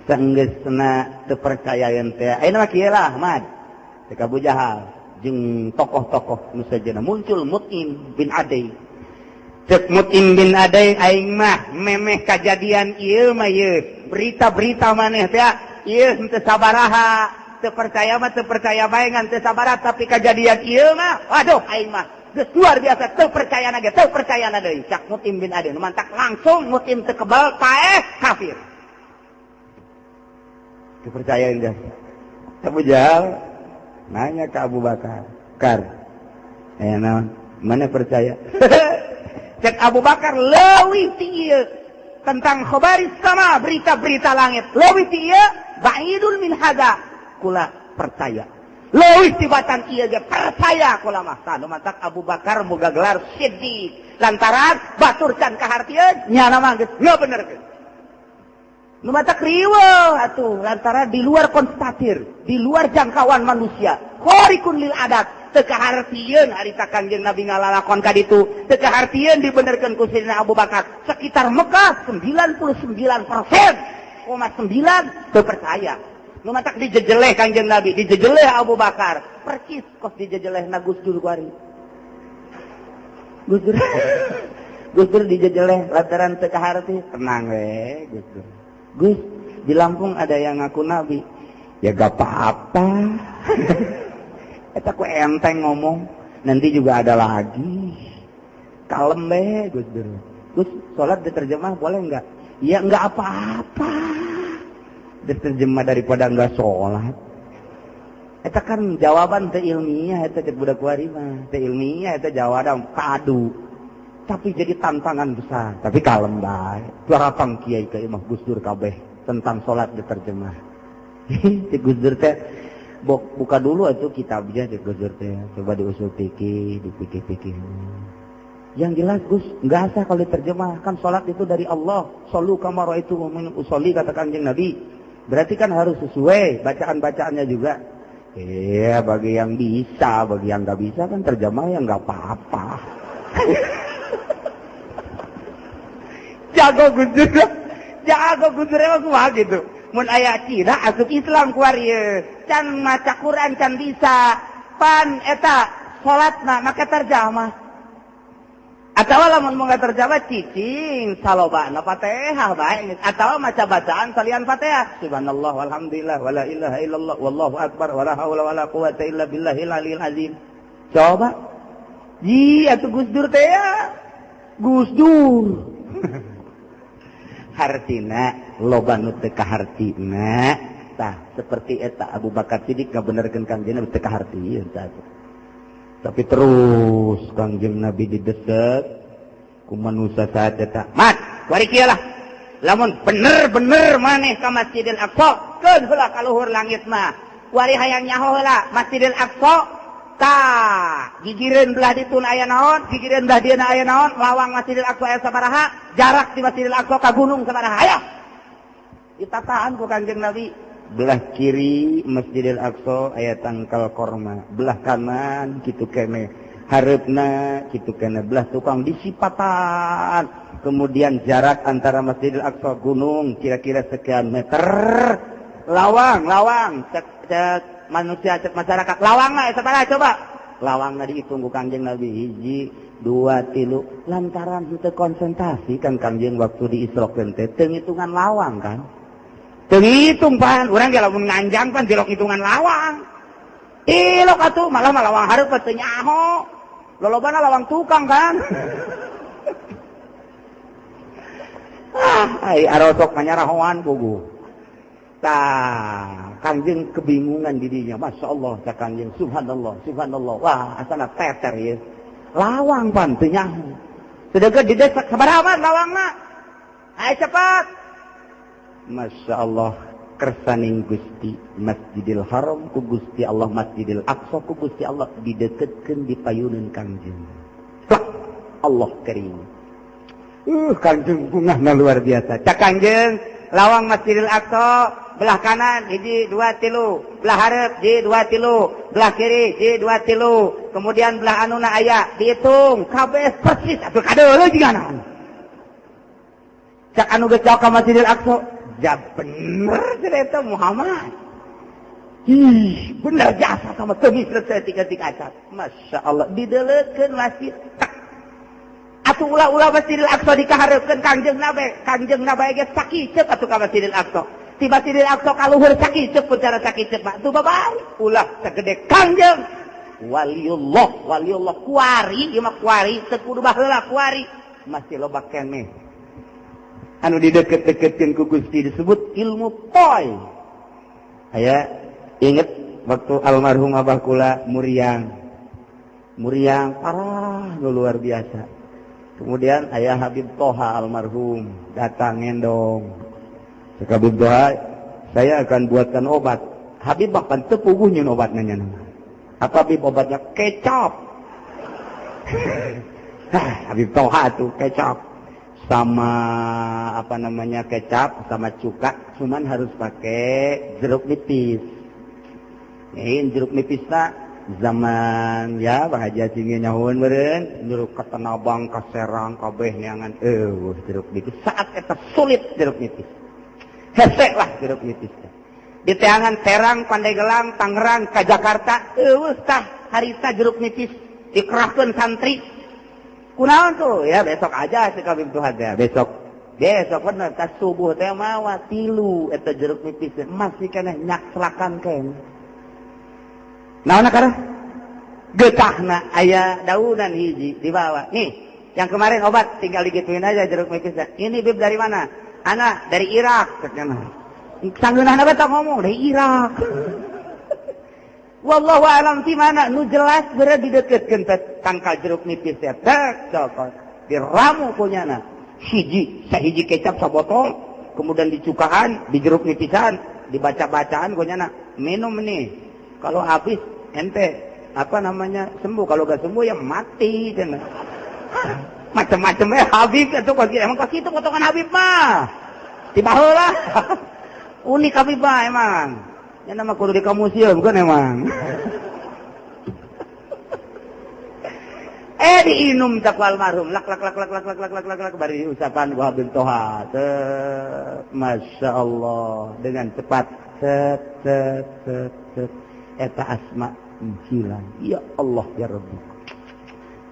Sanggeusna teu percayaeun teh. Ayeuna mah kieu lah, Ahmad. Cek Abu Jahal jeung tokoh-tokoh nu sejenna muncul Mut'im bin Adai. Cek Mut'im bin Adai aing mah memeh kajadian ieu mah ieu berita-berita maneh teh ieu henteu sabaraha, teu percaya mah teu percaya bae ngan teu sabaraha tapi kajadian ieu mah waduh aing mah geus luar biasa teu percayana ge teu percayana deui. Cak Mut'im bin Adai nu mantak langsung Mut'im teu kebal paeh kafir. Teu percaya geus. Abu Jahal nanya ke Abu Bakar, "Kar, naon? Mana percaya?" Cek Abu Bakar leuwih ti ieu tentang khabaris sama berita-berita langit. Leuwih ti ieu ba'idun min hada. Kula percaya. Leuwih tibatan ieu ge percaya kula mah. Tah nu mantak Abu Bakar boga gelar Siddiq. Lantaran batur can kahartieun nyana mah geus ngabenerkeun. Nu matak riweuh atuh lantaran di luar konstatir, di luar jangkauan manusia. Khariqun lil adat, teu kahartieun harita Kangjeng Nabi ngalalakon ka ditu, teu kahartieun dibenerkeun ku Sayyidina Abu Bakar. Sekitar Mekah 99,9% teu percaya. Nu matak dijejeleh Kangjeng Nabi, dijejeleh Abu Bakar. Percis kos dijejeleh na Gus Dur kuari. Gus Dur. Gus Dur dijejeleh lantaran teu kaharti, tenang we Gus Dur. Gus, di Lampung ada yang ngaku nabi. Ya gak apa-apa. Eta ku enteng ngomong. Nanti juga ada lagi. Kalem be, Gus Dur. Gus, sholat diterjemah boleh enggak? Ya enggak apa-apa. Diterjemah daripada enggak sholat. Eta kan jawaban teu ilmiah eta cek budak kuari mah. Teu ilmiah eta jawaban kadu. Tapi jadi tantangan besar. Tapi kalem bae. Datang kiai ke Imah Gus Dur kabeh tentang sholat diterjemah. Si Gus Dur teh Buka dulu atuh kitabnya cek Gus Dur teh. Coba diusul pikir, dipikir-pikir. Yang jelas Gus, enggak sah kalau diterjemahkan salat itu dari Allah. Shallu kama raaitumuni usolli kata Kanjeng Nabi. Berarti kan harus sesuai bacaan-bacaannya juga. Iya, bagi yang bisa, bagi yang enggak bisa kan terjemah yang enggak apa-apa. Jago Gus Dur. Jago Gus Dur emang kumaha gitu. Mun aya Cina asup Islam kuari ieu. Can maca Quran can bisa. Pan eta salatna make terjemah. Atawa lamun mun terjemah cicing salobana Fatihah bae atawa maca bacaan salian Fatihah. Subhanallah walhamdulillah wala ilaha illallah wallahu akbar wala haula wala quwata illa billahil aliyil azim. Coba. Ji atuh Gus Dur teh ya. Gus Dur. Hartina loba nu teu kahartina tah seperti eta Abu Bakar Siddiq ngabenerkeun Kangjeng Nabi teu kaharti tah. Tapi terus Kangjeng Nabi didesek ku manusia saat eta mat kuari kieu lah lamun bener-bener maneh ka Masjidil Aqsa keun heula ka luhur langit mah kuari hayang nyaho heula Masjidil Aqsa tah gigireun belah ditun aya naon gigireun belah dieuna aya naon lawang Masjidil Aqsa aya sabaraha jarak di Masjidil Aqsa ka gunung sabaraha aya ditataan ku Kangjeng Nabi. Belah kiri Masjidil Aqsa aya tangkal korma, belah kanan kitu kene, hareupna kitu kene, belah tukang disipatan. Kemudian jarak antara Masjidil Aqsa gunung kira-kira sekian meter. Lawang, lawang cek, cek manusia cek masyarakat lawangna sabaraha coba. Lawangna dihitung ku Kangjeng Nabi hiji, dua, tilu. Lantaran henteu konsentrasi kan Kangjeng waktu di Isra teh teu ngitungan lawang kan. Teu ngitung pan, urang ge lamun nganjang pan tilok hitungan lawang. Tilok atuh malah mah lawang hareup teu nyaho. Lolobana lawang tukang kan. Ah, ai arosok manyarahoan puguh. Tah, Kangjeng kebingungan didinya. Masya Allah, cak Kangjeng, subhanallah, subhanallah. Wah, asana teter ya. Lawang pan teu nyaho. Sedengkeun di desa sabaraha lawangna? Ayo cepat. Masya Allah, kersaning Gusti Masjidil Haram ku Gusti Allah, Masjidil Aqsa ku Gusti Allah dideketkeun di payuneun Kangjeng. Plak, Allah karim. Kangjeng bungahna luar biasa. Cak Kangjeng, lawang Masjidil Aqsa belah kanan hiji dua tilu, belah hareup hiji dua tilu, belah kiri hiji dua tilu, kemudian belah anuna aya dihitung kabeh persis atuh kadeuleu jigana. Cak anu geus jauh ka Masjidil Aqsa, ja bener cerita Muhammad. Ih, bener jasa sama temis selesai tiga-tiga acat. Masya Allah, didelekeun masjid. Atuh ulah-ulah Masjidil Aqsa dikahareupeun Kangjeng Nabi, Kangjeng Nabi ge sakiceup atuh ka Masjidil Aqsa. Ti Masjidil Aqsa ka luhur sakiceup cara sakiceup mah tuh babari ulah sagede Kangjeng. Waliullah, waliullah kuari ieu mah kuari teu kudu baheula kuari. Masih loba keneh. Anu dideket-deketkeun ku Gusti disebut ilmu poy. Aya inget waktu almarhum abah kula muriang. Muriang parah luar biasa. Kemudian ayah Habib Toha almarhum datang ngendong. Cek Habib Toha, saya akan buatkan obat. Habib bahkan teu puguh nyeun obatna nya. Apa Habib obatnya? Kecap. Habib Toha tuh kecap. Sama apa namanya kecap sama cuka, cuman harus pakai jeruk nipis. Nih jeruk nipis tak zaman ya Pak Haji Acing nyahoan meureun jeruk ka Tanabang ka Serang kabeh neangan eueuh jeruk nipis. Saat eta sulit jeruk nipis. Hese lah jeruk nipis. Di teangan Serang, Pandeglang, Tangerang, ka Jakarta eueuh tah harita jeruk nipis dikerahkeun santri. Kunaon tuh? Ya besok aja si Habib Tuhan ya. Besok. Besok bener tas subuh teh mawa tilu eta jeruk nipis masih keneh nyakselakan keneh. Naon karena getahna aya daunan hiji dibawa. Nih, yang kemarin obat tinggal digituin aja jeruk nipisnya. Ini Bib dari mana? Anak dari Irak katanya. Sanggeunahna bae ngomong dari Irak. Wallahu a'lam di mana nu jelas bener dideketkeun tangkal jeruk nipis teh. Tek cokot. Diramu punyana. Hiji, sahiji kecap sabotol, kemudian dicukaan, di jeruk nipisan, dibaca-bacaan punyana. Minum nih. Kalau habis ente apa namanya sembuh, kalau gak sembuh ya mati cenah. Macam-macam ya Habib itu kok emang kok itu potongan Habib mah. Tiba heula. Unik Habib mah emang. Ya nama kudu di museum bukan emang. Diinum cak almarhum lak lak lak lak lak lak lak lak lak lak bari usapan gua Habib Toha. Masya Allah dengan cepat set set set set eta asma hilang. Ya Allah ya Rabbi.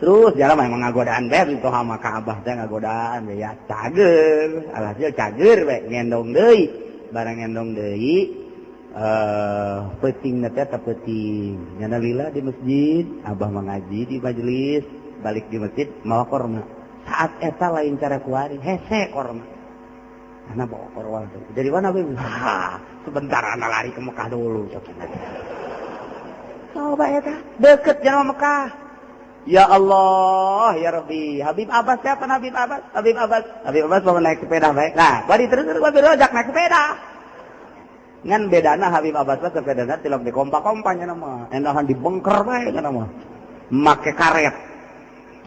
Terus jalan mah emang ngagodaan bae Habib Toha mah ka Abah teh ngagodaan ya cager. Alhasil cager bae ngendong deui. Barang ngendong deui peuting teh ta peuting. Nyana lila di masjid, Abah mengaji di majelis, balik di masjid mawa korma. Saat eta lain cara kuari, hese korma. Ana bawa korma. Dari mana Beb? Sebentar ana lari ke Mekah dulu. Coba eta, deket jalan Mekah. Ya Allah, ya Rabbi. Habib Abbas siapa Habib Abbas? Habib Abbas. Habib Abbas mau naik sepeda baik. Nah, bari terus terus rojak naik sepeda. Ngan bedana Habib Abbas mah sepedana tilok dikompa-kompanya nama. Endahan dibongkar bae nya nama. Make karet.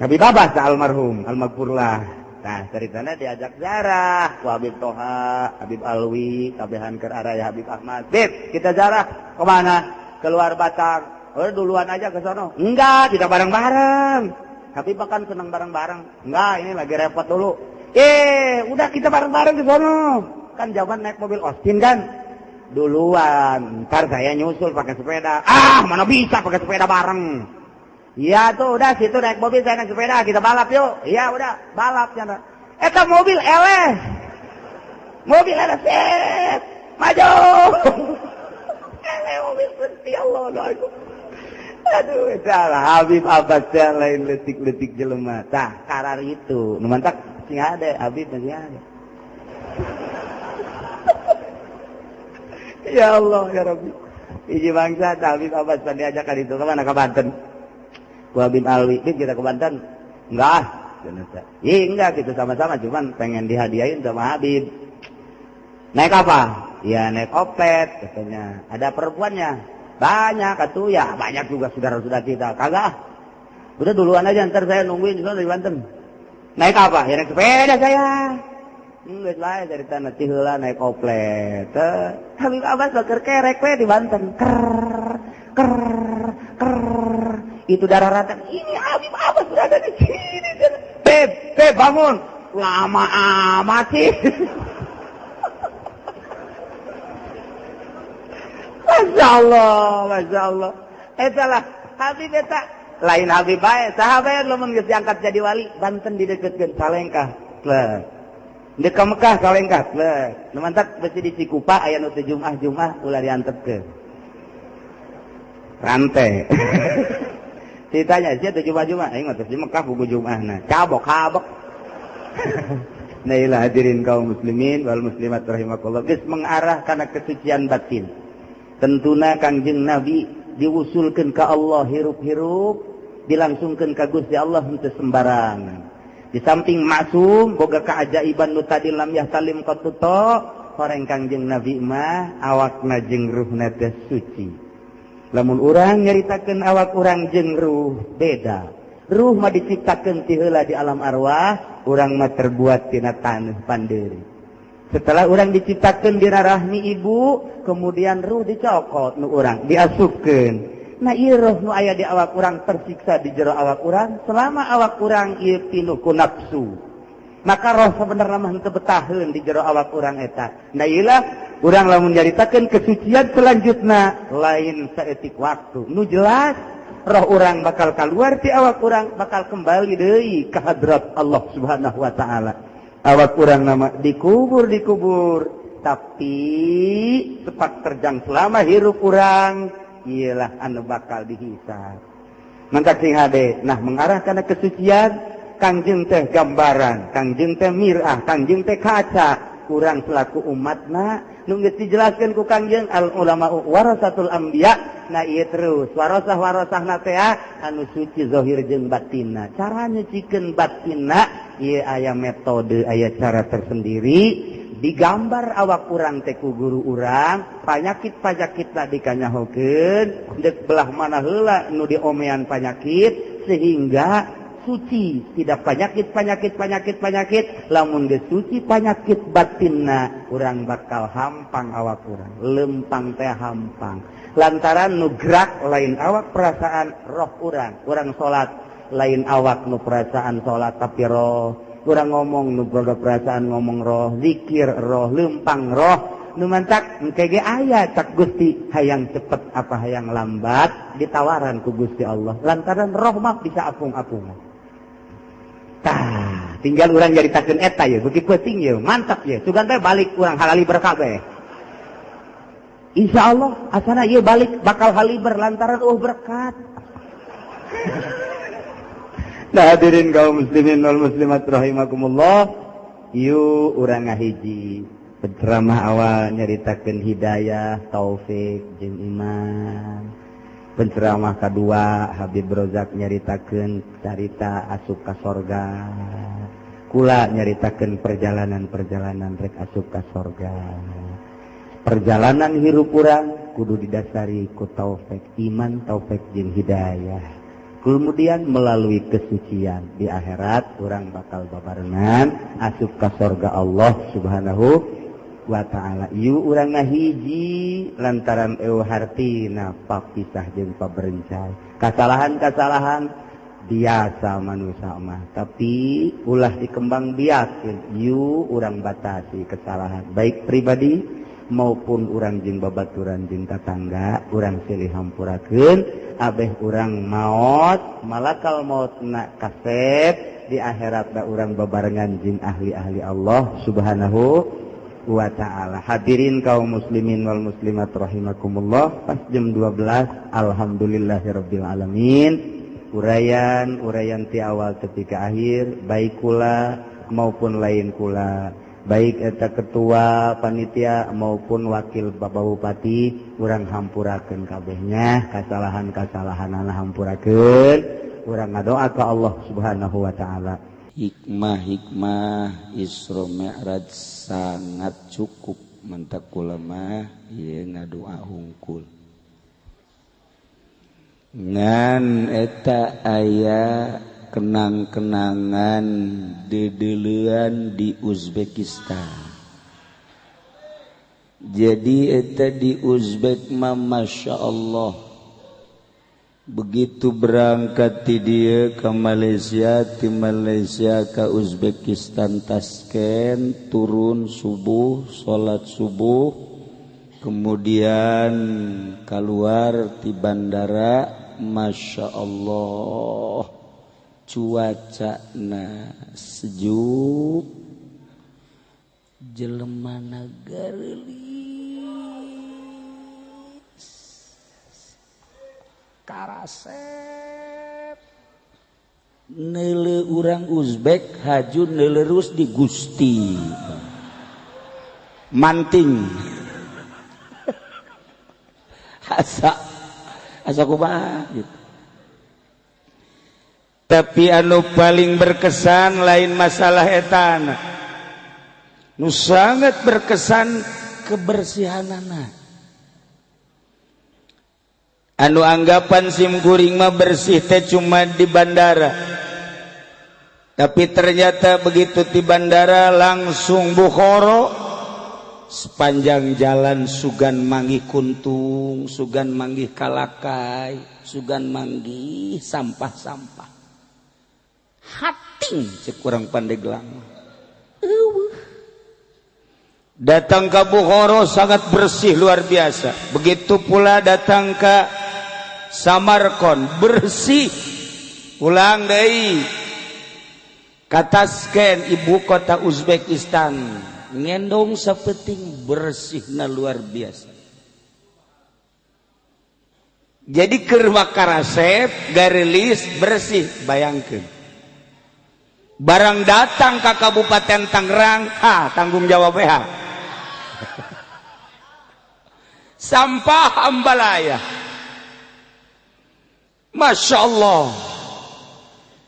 Habib Abbas almarhum, almaghfurlah. Nah, ceritanya diajak ziarah ku Habib Toha, Habib Alwi, kabehan keur araya Habib Ahmad. Bib, kita ziarah kemana? Keluar Batang. Oh, duluan aja ke sono. Enggak, tidak bareng-bareng. Habib kan senang bareng-bareng. Enggak, ini lagi repot dulu. Udah kita bareng-bareng ke sono. Kan zaman naik mobil Austin kan. Duluan, ntar saya nyusul pakai sepeda. Ah, mana bisa pakai sepeda bareng. Iya tuh, udah situ naik mobil, saya naik sepeda, kita balap yuk. Iya udah, balap. Eta mobil eleh. Mobil eleh, set. Maju. Eleh mobil berhenti, Allah. Aduh, salah Habib Abbas lain letik-letik jelema. Tah, karar itu. Nu mantak sing ade, Habib sing ade. Ya Allah, ya Rabbi. Hiji bangsa Habib Abbas tadi diajak ka ditu ka mana ka Banten. Ku Habib Alwi, "Bib, kita ke Banten." Enggak, cenah. Ih, enggak gitu sama-sama cuman pengen dihadiahin sama Habib. Naik apa? Ya naik Opet katanya. Ada perempuannya. Banyak atuh ya, banyak juga saudara-saudara kita. Kagak. Udah duluan aja ntar saya nungguin di sana di Banten. Naik apa? Ya naik sepeda saya. Geus bae dari tanah ti heula naik oplet. Habib Abbas bakeur kerek we di Banten. Ker ker ker. Itu darah rata. Ini Habib Abbas berada di sini. Beb, beb bangun. Lama amat sih. Masya Allah, Masya Allah. Eta lah, Habib eta. Lain Habib bae, sahabat lamun geus diangkat jadi wali, Banten dideketkeun salengkah. Plek. Deuk ka Mekah salengkah, plek. Nu mantak besi di Cikupa aya nu teu Jumat-Jumat ulah diantepkeun. Rantai. Ditanya, sia teu Jumat-Jumat, aing mah teu di Mekah buku Jumatna. Cabok kabok. Nah, ilah hadirin kaum muslimin wal muslimat rahimakumullah. Geus mengarah kana kesucian batin. Tentuna Kangjeng Nabi diusulkeun ka Allah hirup-hirup, dilangsungkeun ka Gusti Allah henteu sembarangan. Di samping maksum boga keajaiban nu tadi lam yahtalim qatuto, horeng Kangjeng Nabi mah awakna jeung ruhna teh suci. Lamun urang nyaritakeun awak urang jeung ruh beda. Ruh mah diciptakeun ti heula di alam arwah, urang mah terbuat tina taneuh pandeuri. Setelah orang diciptakan di rahmi ibu, kemudian ruh dicokot nu urang diasupkeun. Nah, ieu roh nu aya di awak urang tersiksa di jero awak urang selama awak urang ieu pinuh ku nafsu. Maka roh sebenarnya mah henteu betaheun di jero awak urang eta. Nah, ieu lah urang lamun nyaritakeun kesucian selanjutna lain saeutik waktu. Nu jelas roh urang bakal keluar ti awak urang bakal kembali deui ka hadrat Allah Subhanahu wa taala. Awak urang nama dikubur tapi sepak terjang selama hirup urang ialah anu bakal dihisab. Mantak sing hade. Nah, mengarah kana kesucian Kangjeng teh gambaran, Kangjeng teh mirah, Kangjeng teh kaca. Urang selaku umatna nu geus dijelaskeun ku Kangjeng al ulama warasatul anbiya. Nah, ieu terus warasah-warasahna teh anu suci zahir jeung batinna. Cara nyucikeun batinna ieu aya metode, aya cara tersendiri. Digambar awak urang teh ku guru urang, panyakit-panyakit dikanyahokeun, deuk belah mana heula nu diomean panyakit sehingga suci, tidak penyakit penyakit penyakit penyakit. Lamun geus suci penyakit batinna, urang bakal hampang awak urang, lempang teh hampang. Lantaran nu gerak lain awak perasaan, roh urang. Urang salat lain awak nu perasaan salat, tapi roh. Urang ngomong nu boga perasaan ngomong roh, zikir roh, lempang roh. Nu mantak engke ge aya cak Gusti, hayang cepet apa hayang lambat ditawaran ku Gusti Allah. Lantaran roh mah bisa apung-apungan. Tah, tinggal urang nyaritakeun eta ye, beuki peuting ye, mantap ye. Sugan teh balik urang halaliber kabeh. Insyaallah asana ieu balik bakal haliber lantaran eueuh berkat. Nah, hadirin kaum muslimin wal muslimat rahimakumullah, yuk urang ngahiji. Penceramah awal nyaritakeun hidayah, taufik jeung iman. Penceramah kedua Habib Rozak nyaritakeun carita asup ka sorga. Kula nyaritakeun perjalanan-perjalanan rek asup ka sorga. Perjalanan hirup urang kudu didasari ku taufik, iman, taufik jeung hidayah. Kemudian melalui kesucian di akhirat urang bakal babarengan asup ka sorga Allah Subhanahu wa ta'ala. Yuk urang ngahiji lantaran eueuh hartina papisah jeung paberencai. Kasalahan-kasalahan biasa manusia mah, tapi ulah dikembang biakeun. Yuk urang batasi kesalahan baik pribadi maupun urang jeung babaturan jeung tatangga, urang silih hampurakeun abeh urang maot malakal maut na kasep di akhirat da urang babarengan jeung ahli-ahli Allah Subhanahu wa ta'ala. Hadirin kaum muslimin wal muslimat rahimakumullah, pas jam 12 alhamdulillahirabbil alamin. Uraian-uraian ti awal tepi ka akhir, baik kula maupun lain kula, baik eta ketua panitia maupun wakil Bapak Bupati, urang hampurakeun kabehnya, kasalahan-kasalahanana hampurakeun, urang ngadoa ka Allah Subhanahu wa ta'ala. Hikmah-hikmah Isra Mi'raj sangat cukup mentak kula mah ieu ngadoa hungkul. Ngan eta aya kenang-kenangan dedeleuan di Uzbekistan. Jadi eta di Uzbek mah Masya Allah. Begitu berangkat ti dieu ke Malaysia, ti Malaysia ke Uzbekistan Tashkent, turun subuh, salat subuh, kemudian keluar ti bandara, Masya Allah, cuacana sejuk, jelemana gareulis, karasep neuleu urang Uzbek haju neuleurus di Gusti manting asa asa kumaha gitu. Tapi anu paling berkesan lain masalah etana, nu sangat berkesan kebersihanana. Anu anggapan sim kuring mah bersih teh cuma di bandara, tapi ternyata begitu di bandara langsung Bukhara, sepanjang jalan sugan manggih kuntung, sugan manggih kalakai, sugan manggih sampah-sampah. Hating cek urang Pandeglang. Datang ke Bukhara sangat bersih luar biasa. Begitu pula datang ke Samarkand bersih. Ulang deui ka Tashkent ibu kota Uzbekistan, ngendong sapeting bersihna luar biasa. Jadi keur karasep garelis bersih, bayangkeun. Barang datang ke Kabupaten Tangerang, ha tanggung jawab ha. Sampah ambalaya. Masya Allah.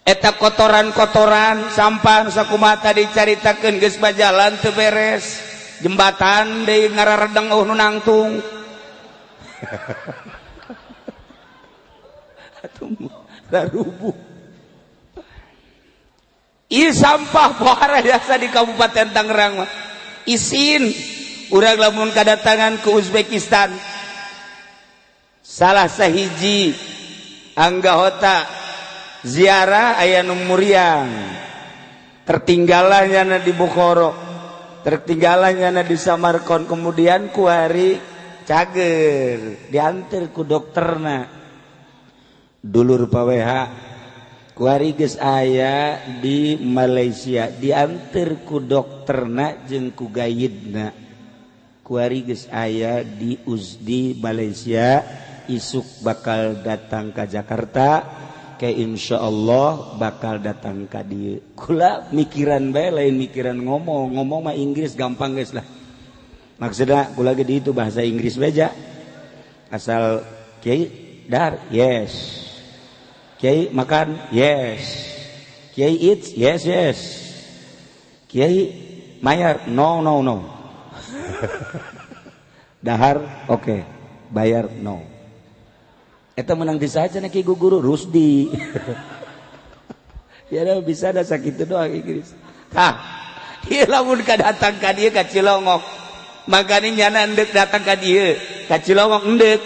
Eta kotoran-kotoran sampah sakumaha tadi caritakeun geus bajalan teu beres. Jembatan deui ngararedeng eueuh nu nangtung. Atuh rarubuh. Ieu sampah pohara biasa di Kabupaten Tangerang mah. Isin urang lamun kadatangan ke Uzbekistan. Salah sahiji anggota ziarah aya nu muriang. Tertinggalan nyana di Bukhara, tertinggalan nyana di Samarkand, kemudian ku hari cager diantar ku dokterna. Dulur paweha kuari geus aya di Malaysia, diantar ku dokterna jeung ku gaidna. Kuari geus aya di Uzdi Malaysia, isuk bakal datang ka Jakarta, ke insya Allah bakal datang ka dieu. Kula mikiran bae lain mikiran ngomong, ngomong mah Inggris gampang geus lah. Maksudna kula ge di itu bahasa Inggris beja. Asal kiai dar yes. Kiai makan yes. Kiai eats yes yes. Kiai mayar no no no. Dahar oke, okay. Bayar no. Eta menang di saja cenah ki guru Rusdi. Ya dah bisa da sakitu doang Inggris. Tah, ieu lamun ka datang ka dieu ka Cilongok. Makane nyana endek datang ka dieu, ka Cilongok endek.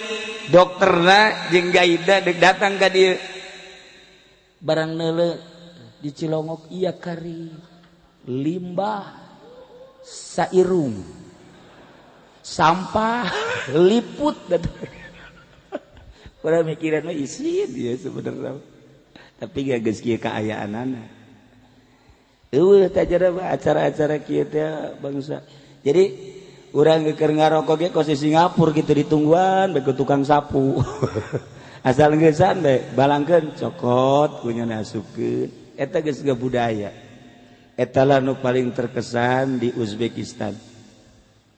Dokterna jeung gaida dek datang ka dieu. Barang neule di Cilongok iya kari limbah sairung sampah liput pada mikiran mah isin dia sebenarnya, tapi gak geus kieu kaayaanana. Eueuh tajara acara-acara kieu teh bangsa. Jadi urang keur ngarokok ge kos di Singapura gitu ditungguan bae ku tukang sapu. Asal geusan bae balangkeun cokot kunya asupkeun. Eta geus budaya. Eta lah nu paling terkesan di Uzbekistan.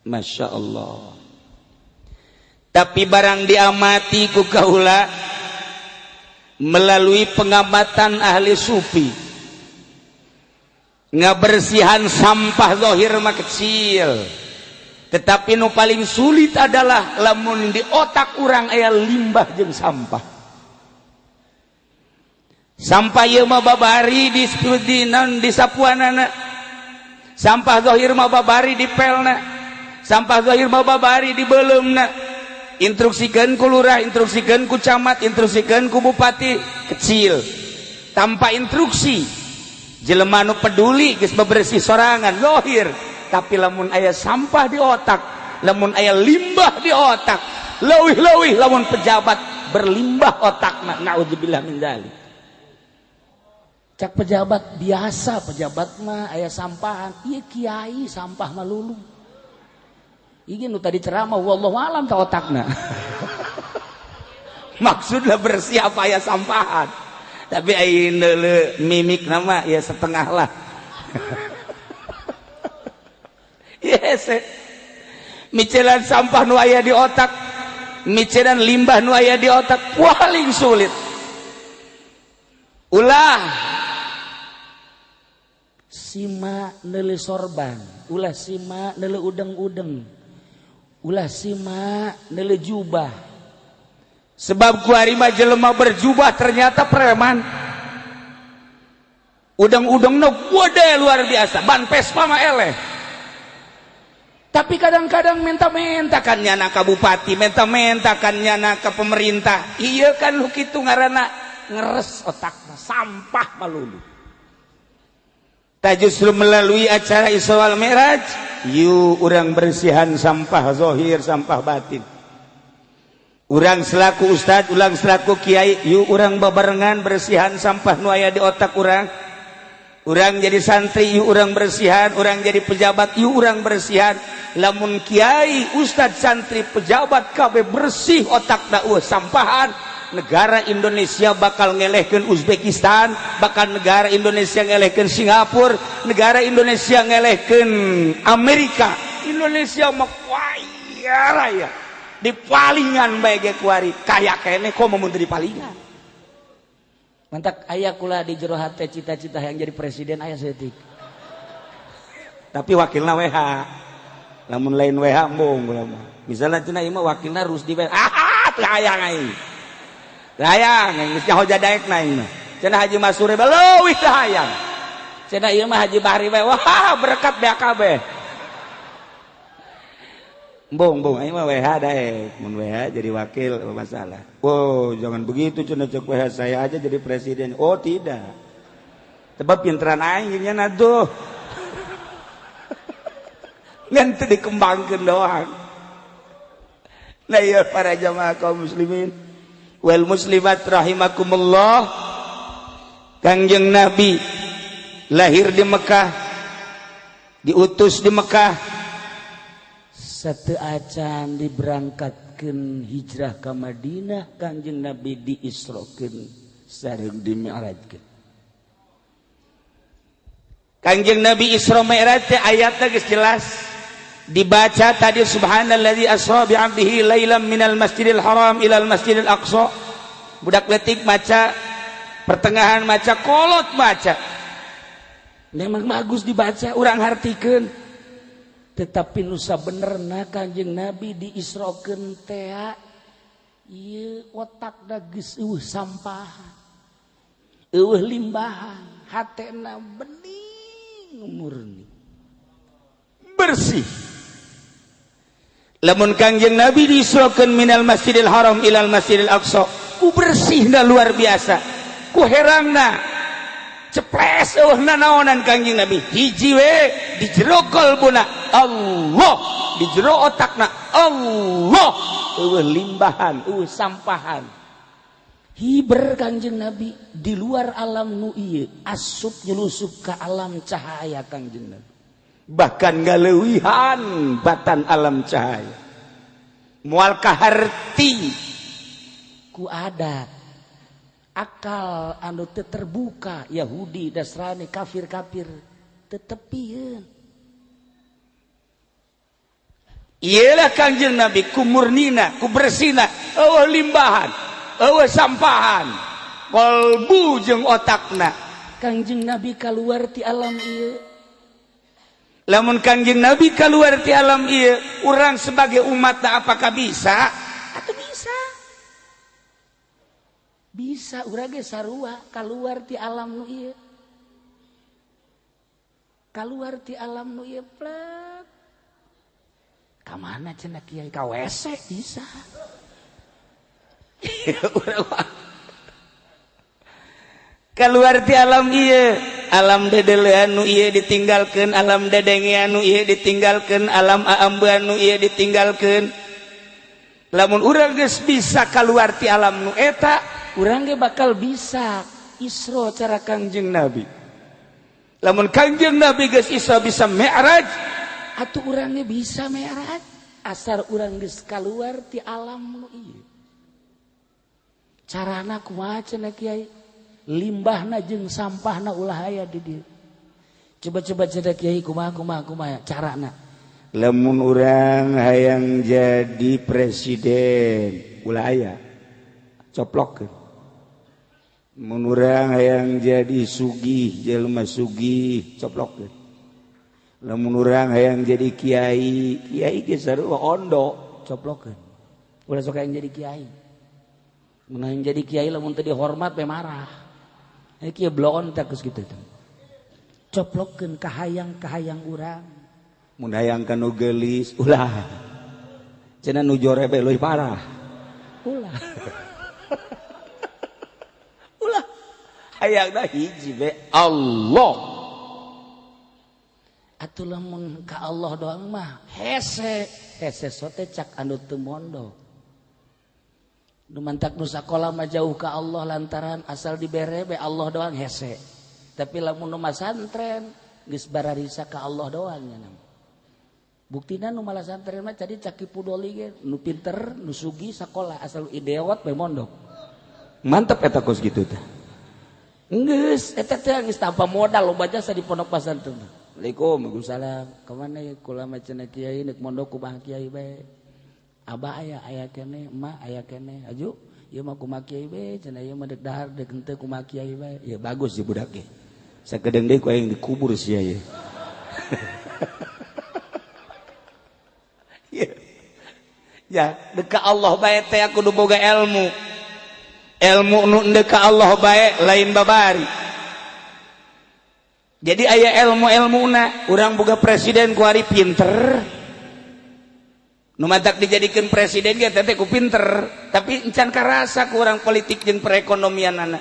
Masya Allah. Tapi barang diamati ku kaula melalui pengamatan ahli sufi, ngabersihan sampah zahir mah kecil, tetapi nu paling sulit adalah lamun di otak urang aya limbah jeung sampah. Sampah ieu mah babari di di sapuanana, sampah zahir mah babari di pelna, sampah zahir mah babari di beuleumna. Instruksikan ku lurah, instruksikan ku camat, instruksikan ku bupati kecil. Tanpa instruksi jelema nu peduli geus bebersih sorangan zahir, tapi lamun aya sampah di otak, lamun aya limbah di otak, leuwih-leuwih lamun pejabat berlimbah otakna, naudzubillah min dzalik. Cak pejabat biasa, pejabat mah aya sampahan, ieu kiai sampah mah lulu. Ini nu tadi ceramah wallahu alam ta otakna. Maksudna bersih apa ya sampahan. Tapi ayeuna mimik nama ya setengah lah. Yes. Micelan sampah nu aya di otak, micelan limbah nu aya di otak paling sulit. Ulah sima neuleuh sorban, ulah sima neuleuh udeng-udeng, ulah sima neuleuh jubah. Sebab kuari mah jelema berjubah ternyata preman. Udeng-udengna gede luar biasa, ban Vespa mah eleh. Tapi kadang-kadang minta-minta kan nyana ka bupati, minta-minta kan nyana ka pemerintah. Iya kan lu kitu ngaranna ngeres otakna, sampah malulu. Tak justru melalui acara Isra wal Mi'raj, yuk urang bersihan sampah zahir, sampah batin. Urang selaku ustad, urang selaku kiai, yuk urang babarengan bersihan sampah nu aya di otak urang. Urang jadi santri, yuk urang bersihan, urang jadi pejabat, yuk urang bersihan. Lamun kiai, ustad, santri, pejabat kabeh bersih otak eueuh sampahan, negara Indonesia bakal ngelehkeun Uzbekistan, bakal negara Indonesia ngelehkeun Singapura, negara Indonesia ngelehkeun Amerika. Indonesia mah kaya raya. Di palingan bae ge kuari, kaya keneh komo mun teu di palingan. Mantak aya kula di jero hate cita-cita yang jadi presiden aya saeutik. Tapi wakilna WH. Lamun lain WH embung kula mah. Misalnya cenah ieu mah wakilna Rusdi bae. Ah, teu hayang aing. Teu hayang, geus nyaho jadaekna aing mah. Cenah Haji Masure bae leuwih teu hayang. Cenah ieu mah Haji Bahri bae. Wah, berkat BAKB. Embung, embung aing mah WH daek. Mun WH jadi wakil apa masalah. Oh, jangan begitu cenah cek WH, saya aja jadi presiden. Oh, tidak. Sebab pinteran aing nya tuh. Ngan teu dikembangkeun doang. Nah iya para jamaah kaum muslimin wal muslimat rahimakumullah. Kangjeng Nabi lahir di Mekah, diutus di Mekah, satu acan diberangkatkeun hijrah ke Madinah, Kangjeng Nabi diisrokeun sareng dimi'rajkeun. Kangjeng Nabi Isra Mi'raj teh ayatna geus jelas dibaca tadi, subhanalladzi asra bi 'abdihi lailan minal masjidil haram ilal masjidil aqsa. Budak letik maca, pertengahan maca, kolot maca. Memang bagus dibaca, urang hartikeun. Tetapi nusa benerna Kanjeng Nabi diisrokeun teh ieu otakna geus eueuh sampahan, eueuh limbahan, hatena bening murni bersih. Lamun Kangjeng Nabi diisrokeun minal masjidil haram ilal masjidil aqsa, ku bersihna luar biasa, ku herangna ceples eueuh nanaonan Kangjeng Nabi. Hiji we di jero kalbuna Allah, di jero otakna Allah, eueuh limbahan, eueuh sampahan. Hiber Kangjeng Nabi di luar alam nu ieu, asup nyelusup ke alam cahaya Kangjeng Nabi. Bahkan ngaleuwihan batan alam cahaya. Moal kaharti ku adat akal anu teu terbuka, Yahudi, Nasrani, kafir-kafir tetepieun. Iyalah Kangjeng Nabi ku murnina, ku bersina, eueuh limbahan, eueuh sampahan, kalbu jeung otakna. Kangjeng Nabi kaluar ti alam ieu. Lamun Kangjeng Nabi kaluar ti alam ieu, urang sebagai umatna apakah bisa? Atuh bisa. Bisa urang ge sarua kaluar ti alam nu ieu. Kaluar ti alam nu ieu plek. Ka mana cenah kiai? Ka WC bisa. Keluar ti alam ieu, alam dedelean nu ieu ditinggalkeun, alam dedengean nu ieu ditinggalkeun, alam aambean nu ieu ditinggalkeun. Lamun urang geus bisa keluar ti alam nu eta, urang ge bakal bisa Isra cara Kangjeng Nabi. Lamun Kangjeng Nabi geus Isra bisa Mi'raj, atuh urang ge bisa Mi'raj asal urang geus kaluar ti alam nu ieu. Carana kumaha cenah kiai? Limbahna jeung sampahna ulah aya di dieu. Coba-coba cenah kiai kumaha kumaha kumaha carana. Lamun urang hayang jadi presiden ulah aya coplok. Mun urang hayang jadi sugih jelema sugih coplok. Lamun urang hayang jadi kiai, kiai ge sarua ondo coplokeun. Ulah sok hayang jadi kiai. Mun hayang jadi kiai lamun teu dihormat we marah. Ieu kieu bloon teh geus kitu teh. Coplokeun kahayang-kahayang urang. Mun hayang ka nu geulis ulah. Cenah nu jore bae leuwih parah. Ulah. Ulah. Hayangna hiji be Allah. Atuh lamun ka Allah doang mah hese, hese sote cak anu teu mondok. Nu mantak nu sakola mah jauh ka Allah lantaran asal dibere be Allah doang hese. Tapi lamun nu masantren geus bararisa ka Allah doang nya. Buktina nu malah santren mah jadi caki pudoli ge nu pinter, nu sugih sakola asal ideot be mondok. Mantep eta kos kitu teh. Geus eta teh geus tanpa modal loba jasa di pondok pesantren. Assalamualaikum, waalaikumsalam. Ka mana ya kula mah cenah kiai nek mondok kumaha kiai bae. Abah aya aya keneh, emak aya keneh. Aju, ieu mah kumaha kiai bae, cenah ieu mah dek dahar dek henteu kumaha kiai bae. Ya bagus sih budak ge. Sakedeung deui ku aing dikubur sia ye. Ya, deka Allah bae teh kudu boga ilmu. Ilmu nu deka Allah bae lain babari. Jadi aya ilmu-ilmuna, urang boga presiden ku ari pinter. Nu matak dijadikeun presiden ge teh ku pinter, tapi encan karasa ku urang politik jeung perekonomianana.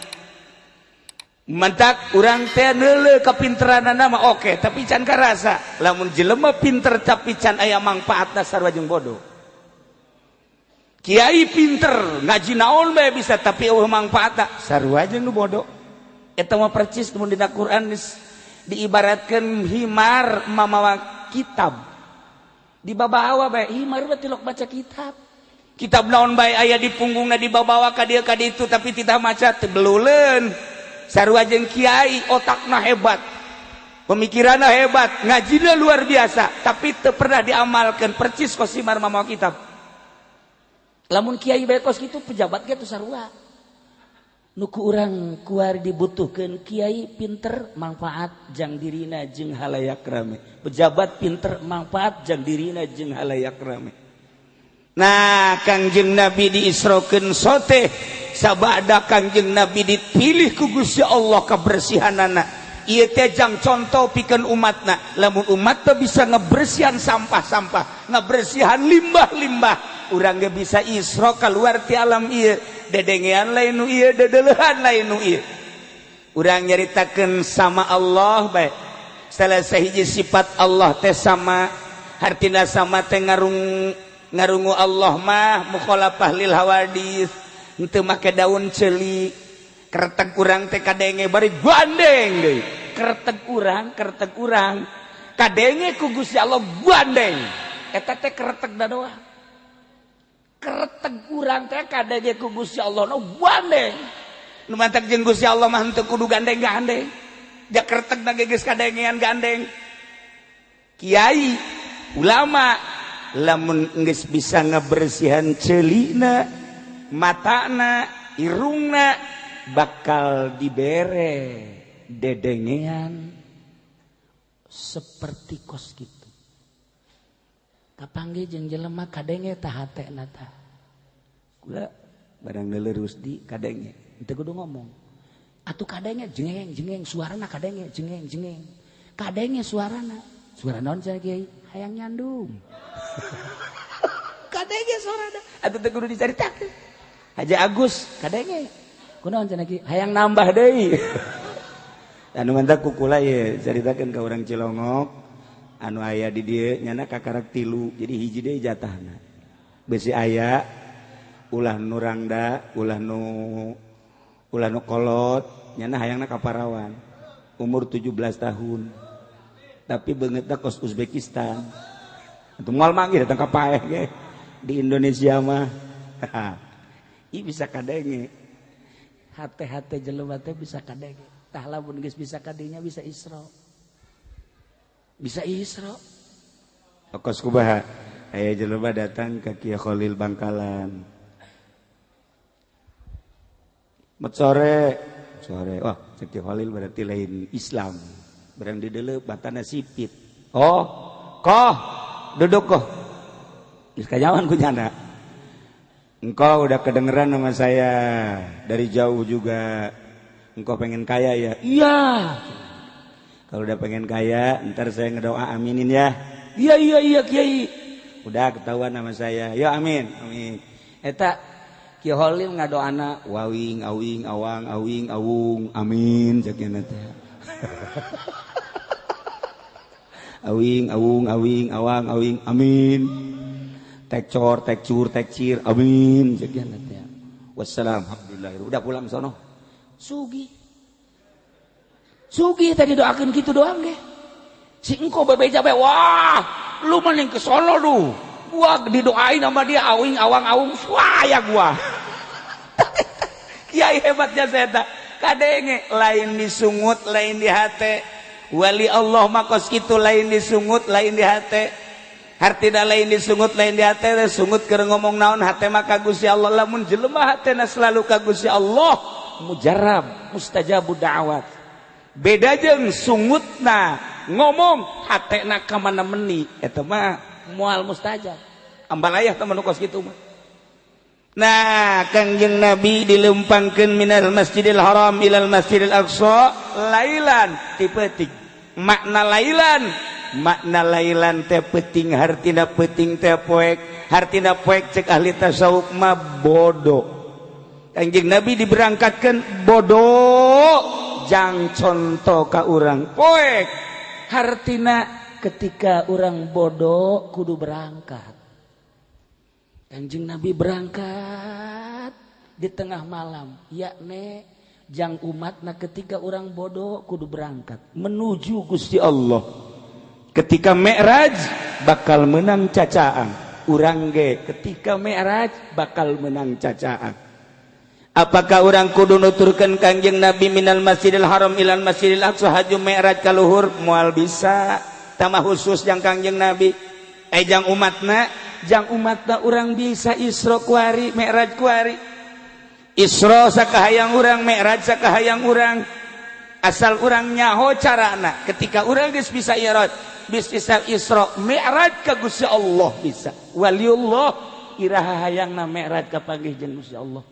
Mantak urang teh neuleuh kapinteranana mah oke, tapi can karasa. Lamun jelema pinter tapi can aya mangpaatna sarua jeung bodoh. Kiai pinter, ngaji naon bae bisa tapi eueuh mangpaatna sarua jeung nu bodoh. Eta mah percis mun dina Quran diibaratkeun himar mamawa kitab. Dibabawa bae himar mah tilok baca kitab. Kitab naon bae aya di punggungna dibabawa ka dieu ka ditu tapi tidak maca teu beluleun. Sarua jeung kiai otakna hebat, pemikiranna hebat, ngajina luar biasa, tapi teu pernah diamalkeun percis kos himar mamawa kitab. Lamun kiai bae kos kitu pejabat ge teu sarua. Nu ku urang kuari dibutuhkeun kiai pinter manfaat jang dirina jeung halayak rame. Pejabat pinter manfaat jang dirina jeung halayak rame. Nah, Kangjeng Nabi diisrokeun sote sabada Kangjeng Nabi dipilih ku Gusti Allah kebersihanana. Ieu teh jang contoh pikeun umatna. Lamun umat teh bisa ngebersihan sampah-sampah, ngebersihan limbah-limbah, urang ge bisa isro keluar ti alam ieu. Dedengean lain nu ieu, dedeleuhan lain nu ieu. Urang nyaritakeun sama Allah bae. Salah sahiji sifat Allah teh sama, hartina sama teh ngarungu Allah mah mukhalafah lil hawadis, henteu make daun ceuli. Kerteg urang teh kadenge bari gandeng deui. Kerteg urang kadenge ku Gusti Allah gandeng. Eta teh kerteg da doa. Kerteg urang teh kadenge ku Gusti Allah nu gandeng. Nu mantak jeung Gusti Allah mah henteu kudu gandeng-gandeng. Ja kertegna ge geus kadengean gandeng. Kiai, ulama lamun geus bisa ngebersihan ceulina, matana, irungna bakal dibere dedengean seperti kos gitu. Kapanggih jeung jelema kadenge tah hatena tah. Kula barang leuleuh Rusdi kadenge, henteu kudu ngomong. Atuh kadenge jengeng jengeng suarana kadenge jengeng jengeng. Kadenge suarana. Suara naon cenah kiai? Hayang nyandung. Kadenge suarana. Atuh teu kudu dicaritakeun. Haji Agus kadenge. Kunaon cenah kiai? Hayang nambah deui. Anu mantak kukula ye caritakeun ka urang Cilongok anu aya di dieu nyana kakarak tilu jadi hiji deui jatahna. Besi aya ulah nu rangda, ulah nu kolot, nyana hayangna ka parawan. Umur 17 tahun. Tapi beungeutna kos Uzbekistan. Atuh moal manggih datang ka paeh ge. Di Indonesia mah. Ih bisa kadenge. Hate-hate jelema teh bisa kadenge. Tah lamun geus bisa kadinya bisa isra. Bisa isra. Kos kumaha? Aya jelema datang ka Kiai Khalil Bangkalan. Mat sore, sore. Wah, cek Kiai Khalil berarti lain Islam. Barang dideuleuh batana sipit. Oh, koh, duduk koh. Geus kanyawan ku nyana. Engkau udah kedengeran sama saya dari jauh juga. Engkau pengen kaya ya? Iya. Kalau udah pengen kaya, ntar saya ngedoa aminin ya. Iya iya iya kiai. Udah ketahuan sama saya. Ya amin, amin. Eta Ki Khalil ngadoana wawing awing awang awing awung amin cek nya teh. Awing awung awing awang awing amin. Tekcor tekcur tekcir amin cek nya teh. Wassalam alhamdulillah. Udah pulang sono. Sugi. Sugi tadi doakeun kitu doang ge. Si engko bebeja bae, wah, lu mending ke sono lu. Gua didoain sama dia awing awang awung wah ya gua. Kiai hebatnya saya tak kadenge lain disungut lain di hate. Wali Allah makos kitu lain disungut lain di hate. Hartina lain disungut lain di hate, sungut keur ngomong naon hate mah ka Gusti Allah. Lamun jelema hatena selalu ka Gusti Allah mujarab mustajabud da'wat. Beda jeung sungutna ngomong hatena ka mana meni eta mah moal mustajab. Ambalayah teman nu kos kitu mah. Nah, Kangjeng Nabi dilempangkeun minal Masjidil Haram ilal Masjidil Aqsa lailan ti peuting. Makna lailan, makna lailan teh peuting, hartina peuting teh poek, hartina poek cek ahli tasawuf mah bodoh. Kangjeng Nabi diberangkatkeun bodoh jang contoh ka urang poek. Hartina ketika urang bodoh kudu berangkat. Kanjeng Nabi berangkat di tengah malam, yakni jang umatna ketika orang bodoh kudu berangkat menuju Gusti Allah. Ketika Mi'raj bakal menang cacaan, urang ge ketika Mi'raj bakal menang cacaan. Apakah urang kudu nuturkeun Kanjeng Nabi minal Masjidil Haram ilal Masjidil Aqsa haju Mi'raj ka luhur? Moal bisa, tamah khusus jang Kanjeng Nabi. Jang umatna, jang umatna urang bisa Isra kuari, Mi'raj kuari. Isra sakahayang urang, Mi'raj sakahayang urang. Asal urang nyaho carana. Ketika urang geus bisa Mi'raj, bisa Isra, Mi'raj ka Gusti Allah bisa. Waliullah iraha hayangna Mi'raj kapanggih jeung Gusti Allah.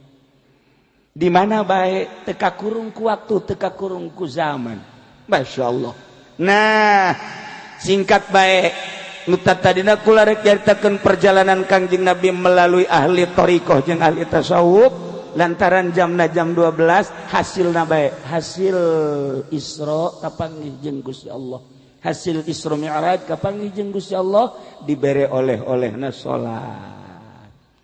Di mana bae teka kurung ku waktu, teka kurung ku zaman. Masya Allah. Nah, singkat bae nuta tadina kula rek nyaritakeun perjalanan Kangjeng Nabi melalui ahli thariqah jeung ahli tasawuf lantaran jamna jam 12 hasilna bae hasil Isra kapanggih jeung Gusti Allah, hasil Isra Mi'raj kapanggih jeung Gusti Allah dibere oleh-olehna salat.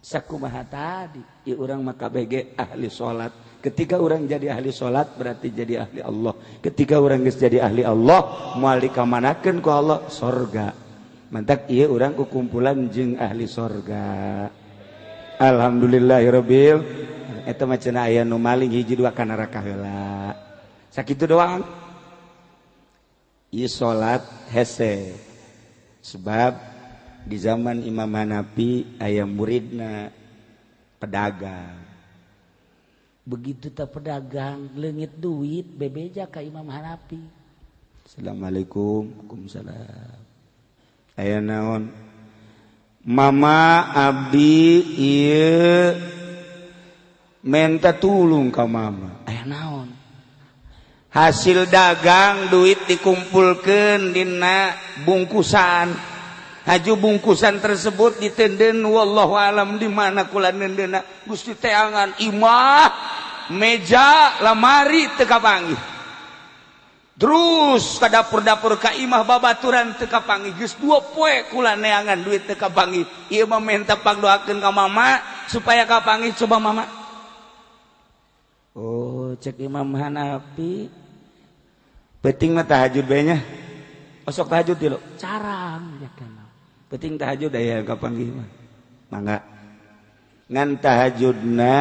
Sakumaha tadi ieu urang mah kabeh ahli salat. Ketika orang jadi ahli salat berarti jadi ahli Allah. Ketika orang geus jadi ahli Allah moal dikamanakeun ku Allah sorga. Mantak ieu urang ku kumpulan jeung ahli sorga. Alhamdulillahirabbil. Eta mah cenah aya nu maling hiji dua ka neraka heula. Sakitu doang. Ieu salat hese. Sebab di zaman Imam Hanafi aya muridna pedagang. Begitu tak pedagang leungit duit bebeja ka Imam Hanafi. Assalamualaikum. Waalaikumsalam. Aya naon? Mama abdi ieu menta tulung ka mama. Aya naon? Hasil dagang duit dikumpulkeun dina bungkusan. Haju bungkusan tersebut ditenden wallahu alam di mana kula nendeuna. Gusti teangan imah meja lamari teu kapanggih. Terus ka dapur-dapur ka imah babaturan teu kapanggih. Geus dua poe kula neangan duit teu kapanggih. Ieu mah menta pangdoakeun ka mama supaya kapanggih coba mama. Oh, cek Imam Hanafi penting mah tahajud bae nya. Osok tahajud ti lo. Carang ya kan. Penting tahajud aya kapanggih mah. Mangga. Ngan tahajudna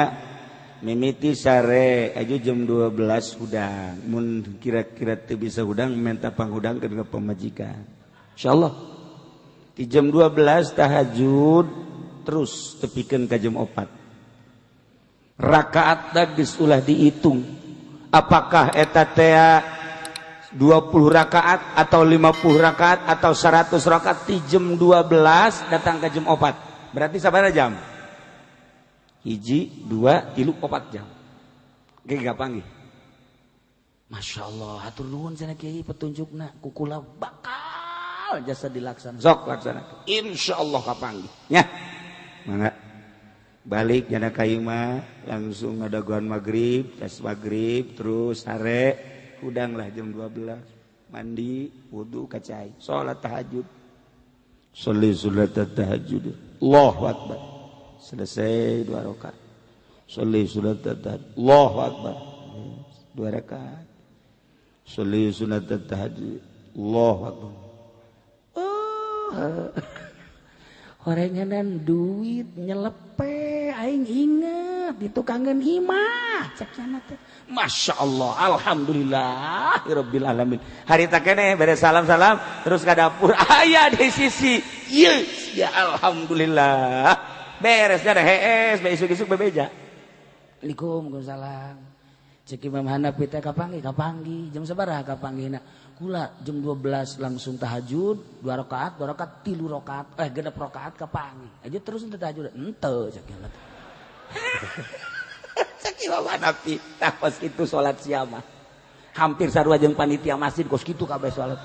mimiti sare aju jam 12 hudang. Mun kira-kira teu bisa hudang menta panghudangkeun ka pamajikan. Insyaallah. Di jam 12 tahajud terus tepikeun ka jam 4. Rakaat geus ulah dihitung. Apakah eta teh 20 rakaat atau 50 rakaat atau 100 rakaat di jam 12 datang ke jam 4. Berarti sabaraha jam? 1, 2, 3, 4 jam. Ge gapanggih. Masya Allah, hatur nuhun cenah kiai petunjukna ku kula bakal jasa dilaksanakan. Sok laksanakeun. Insyaallah kapanggih. Nya. Mangga. Balik nyana ka imah langsung ngadagoan maghrib, tes maghrib terus sare hudanglah jam 12 mandi wudu kacai salat tahajud sholli salat tahajud Allahu akbar selesai 2 rakaat sholli salat tahajud Allahu akbar 2 rakaat sholli salat tahajud Allahu akbar. Oh, horenganan duit nyelepe aing inget di tukangan imah cek sana teh. Masya Allah, alhamdulillah, rabbil alamin. Hari tak kene beres salam-salam terus ke dapur aya di sisi. Yes, ya alhamdulillah. Beres ada hees, besok-besok bebeja. Assalamualaikum, waalaikumsalam. Cek Imam Hanafi teh kapanggih kapanggih jam sabaraha kapanggihna kula jam 12 langsung tahajud 2 rakaat 2 rakaat 3 rakaat 6 rakaat kapanggih aja terus teu tahajud henteu cek Imam. Cek Imam Hanafi tah kos kitu salat siamah hampir sarua jeung panitia masjid kos kitu kabeh salat.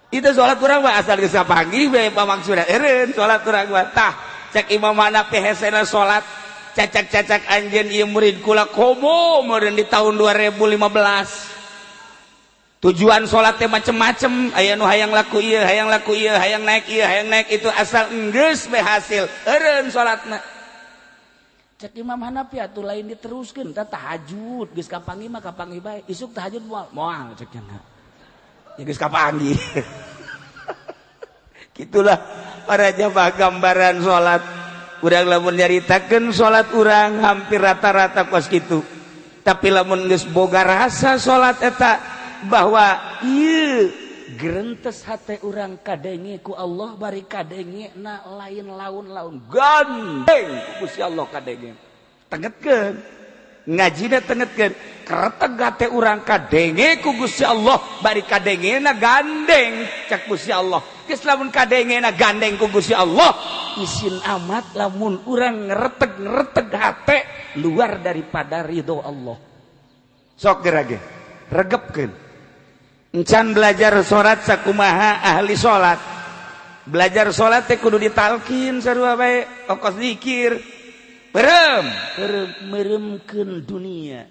Itu salat urang mah asal geus kapanggih bae pamaksudna eureun salat urang mah. Tah cek Imam Hanafi hesena salat cacak-cacak anjeun ieu murid kula komo meureun di tahun 2015. Tujuan salat teh macem-macem, aya nu hayang laku ieu, hayang laku ieu, hayang naik ieu, hayang naik itu asal enggeus bae hasil eureun salatna. Cek Imam Hanafi atuh lain diteruskeun tah tahajud geus kapanggih mah kapanggih bae, isuk tahajud moal moal cek nya. Ya geus kapanggih. Gitulah para jamaah gambaran salat. Urang lamun nyaritakeun salat urang hampir rata-rata kos kitu. Tapi lamun geus boga rasa salat eta bahwa ieu gerentes hate urang kadenge ku Allah bari kadenge na lain laun-laun gandeng ku Gusti Allah kadenge. Tengetkeun ngajina tengetkeun kereteg hate urang kadenge ku Gusti Allah bari kadengena gandeng cak Gusti Allah. Geus lamun kadengena gandeng ku Gusti Allah isin amat lamun urang ngereteg-ngereteg hate luar daripada ridho Allah. Sok gerage regepkeun. Encan belajar salat sakumaha ahli salat. Belajar salat teh kudu ditalkin sarua bae okos zikir. Berem, berem meremkeun dunia.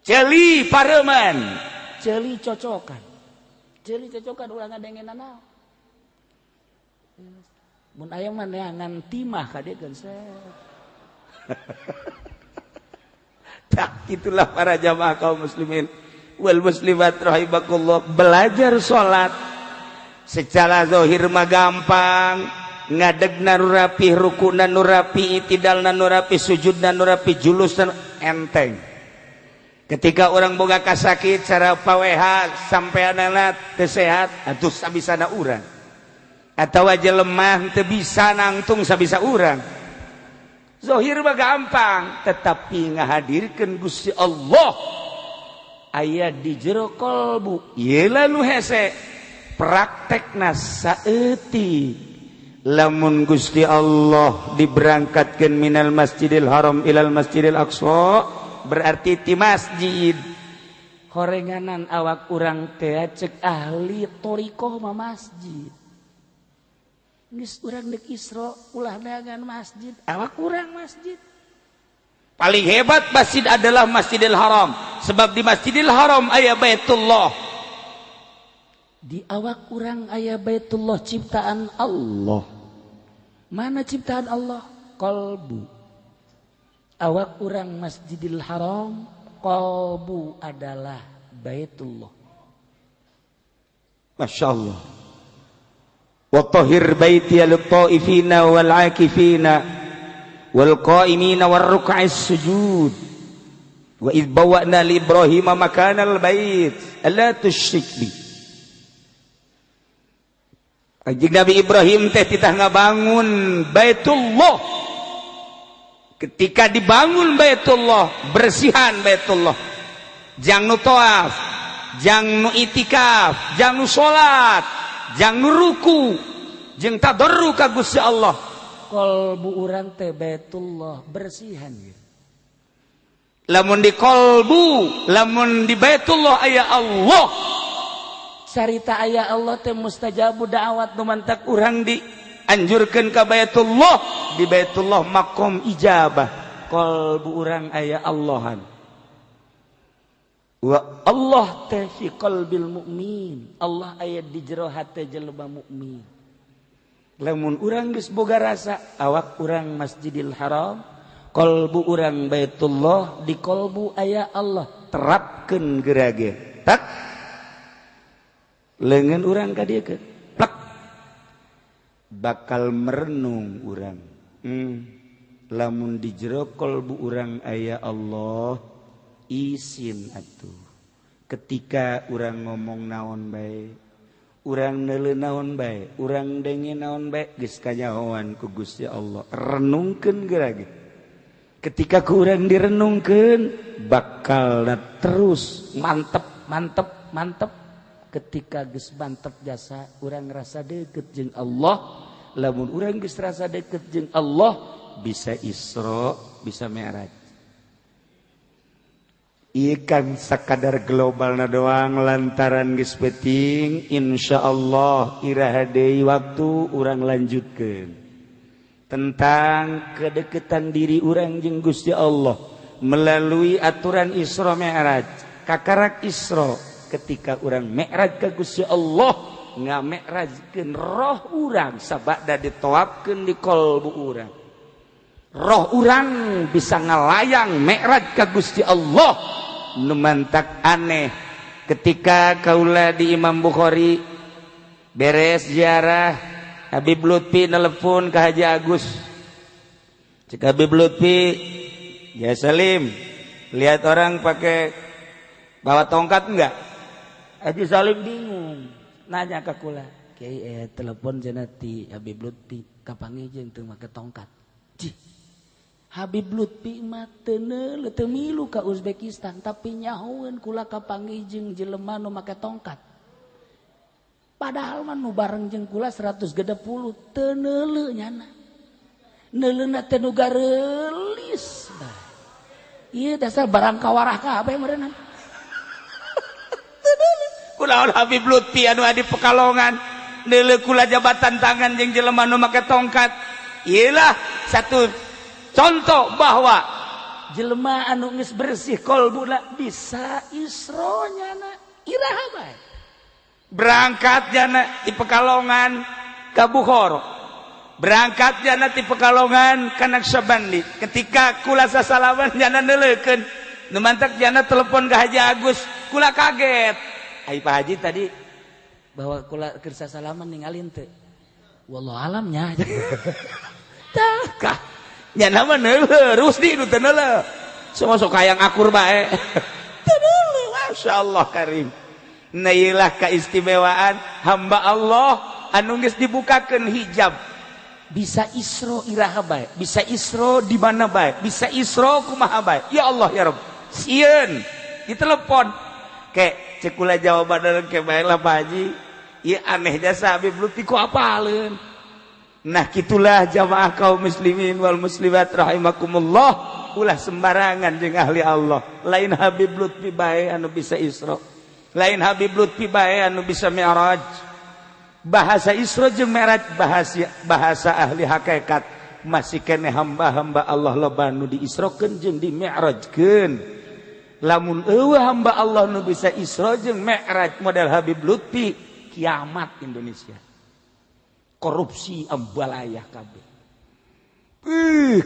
Ceuli pareman, ceuli cocokan. Ceuli cocokan ulah ngadengenan naon. Mun aya mah neangan timah ka dieu keun. Tah itulah para jamaah kaum muslimin wal muslimat rahimakumullah. Belajar salat secara zahir mah gampang, ngadegna nu rapi, rukuna nu rapi, itidalna nu rapi, sujudna nu rapi, julusna enteng. Ketika orang boga kasakit cara paweha sampeanana teu sehat atuh sabisana urang, atawa jelema teu bisa nangtung sabisa urang. Zahir mah gampang, tetapi ngahadirkeun Gusti Allah aya di jero kolbu. Ieu nu hese praktekna saeutik. Lamun Gusti Allah diberangkatkeun minal Masjidil Haram ilal Masjidil Aqsa berarti ti masjid. Horenganan awak urang teh cek ahli thariqah mah masjid. Geus urang deuk Isra ulah neangan masjid, awak urang masjid. Paling hebat masjid adalah Masjidil Haram, sebab di Masjidil Haram aya Baitullah. Di awak urang aya Baitullah ciptaan Allah. Mana ciptaan Allah? Kolbu. Awak urang Masjidil Haram, kolbu adalah Baitullah. Masya Allah. Wa tahhir baiti lit-ta'ifina wal 'akifina wal qa'imina war ruk'is sujud. Wa idh bawwa'na li Ibrahima makanal bait alla tusyrik bi. Kanjeng Nabi Ibrahim teh titah ngabangun Baitullah. Ketika dibangun Baitullah, bersihan Baitullah. Jang nu tawaf, jang nu itikaf, jang nu salat, jang nu ruku, jeung tadarru ka Gusti Allah. Kolbu urang teh Baitullah bersihan ieu. Lamun di kolbu, lamun di Baitullah aya Allah. Carita aya Allah teh mustajabu da'wat nu mantak urang dianjurkeun ka Baitullah, di Baitullah makom ijabah. Kolbu urang aya Allahan. Wa Allah teh fi qalbil mukmin. Allah aya di jero hate jelema mukmin. Lamun urang geus boga rasa awak urang Masjidil Haram, kolbu urang Baitullah, di kolbu aya Allah, terapkeun gerage. Tak lengan urang ka dieu plek bakal merenung urang. Lamun di jero kolbu urang aya Allah, isin atuh. Ketika urang ngomong naon bae, urang neuleuh naon bae, urang denge naon bae, geus kanyahoan ku Gusti Allah. Renungkeun gerage. Ketika kurang direnungkeun bakal terus mantep mantep mantep. Ketika geus mantep jasa urang ngerasa deket jeung Allah. Lamun urang geus rasa deket jeung Allah bisa Isra, bisa Mi'raj. Ieu kan sakadar globalna doang lantaran geus peuting, insyaallah iraha deui waktu urang lanjutkeun tentang kedekatan diri urang jeung Gusti Allah melalui aturan Isra Mi'raj. Kakarak Isra ketika urang Mi'raj ka Gusti Allah, ngame'rajkeun roh urang sabada ditoapkeun di kolbu urang. Roh urang bisa ngalayang Mi'raj ka Gusti Allah. Nu mantak aneh ketika kaula di Imam Bukhari beres ziarah, Habib Lutfi nelpon ke Haji Agus. Cek Habib Lutfi, "Ya Salim, lihat orang pakai bawa tongkat enggak?" Haji Salim bingung, nanya ke kula, "Kiai, telepon cenah ti Habib Lutfi, kapanggih jeung teu make tongkat." Cih. Habib Lutfi mah teu neuleu teu milu ka Uzbekistan, tapi nyahoeun kula kapanggih jeung jelema nu make tongkat. Padahal mah nu bareng jeung kula 160 teu neuleu nyana. Neuleuna teh nu gareulis bae. Ieu dasar barang kawarah kabeh meureunna. Teu neuleu. Kula Habib Lutfi anu adi Pekalongan neuleu kula jabatan tangan jeung jelema nu make tongkat. Iyalah satu contoh bahwa jelema anu geus bersih kolbuna bisa Isra nyana iraha bae. Berangkat jana di Pekalongan ke Bukhara, berangkat jana di Pekalongan ke Naksabandi. Ketika kula sasalaman jana neuleukeun, nu mantak jana telepon ke Haji Agus, kula kaget. Ai Pak Haji tadi bahwa kula keur sasalaman ningalin teu? Wallahu alamnya. Tah nyana mah neuleuh, Rusdi nu teu neuleuh. Semua sok hayang akur bae. Teu neuleuh, masyaallah karim. Nah iyalah keistimewaan hamba Allah anu geus dibukakeun hijab. Bisa Isra iraha bae, bisa Isra di mana bae, bisa Isra kumaha bae. Ya Allah ya Rabb. Sieun ditelepon. Ke cek kula jawaban ke bae lah Pak Haji. Ieu aneh jasa Habib Lutfi ku apaleun. Nah kitulah jamaah kaum muslimin wal muslimat rahimakumullah, ulah sembarangan jeung ahli Allah. Lain Habib Lutfi bae anu bisa Isra. Lain Habib Lutfi bae anu bisa Mi'raj. Bahasa Isra jeung Mi'raj bahasa ahli hakikat. Masih keneh hamba-hamba Allah loba nu diisrokeun jeung dimi'rajkeun. Lamun eueuh hamba Allah nu bisa Isra jeung Mi'raj model Habib Lutfi, kiamat Indonesia. Korupsi ambalayah kabeh.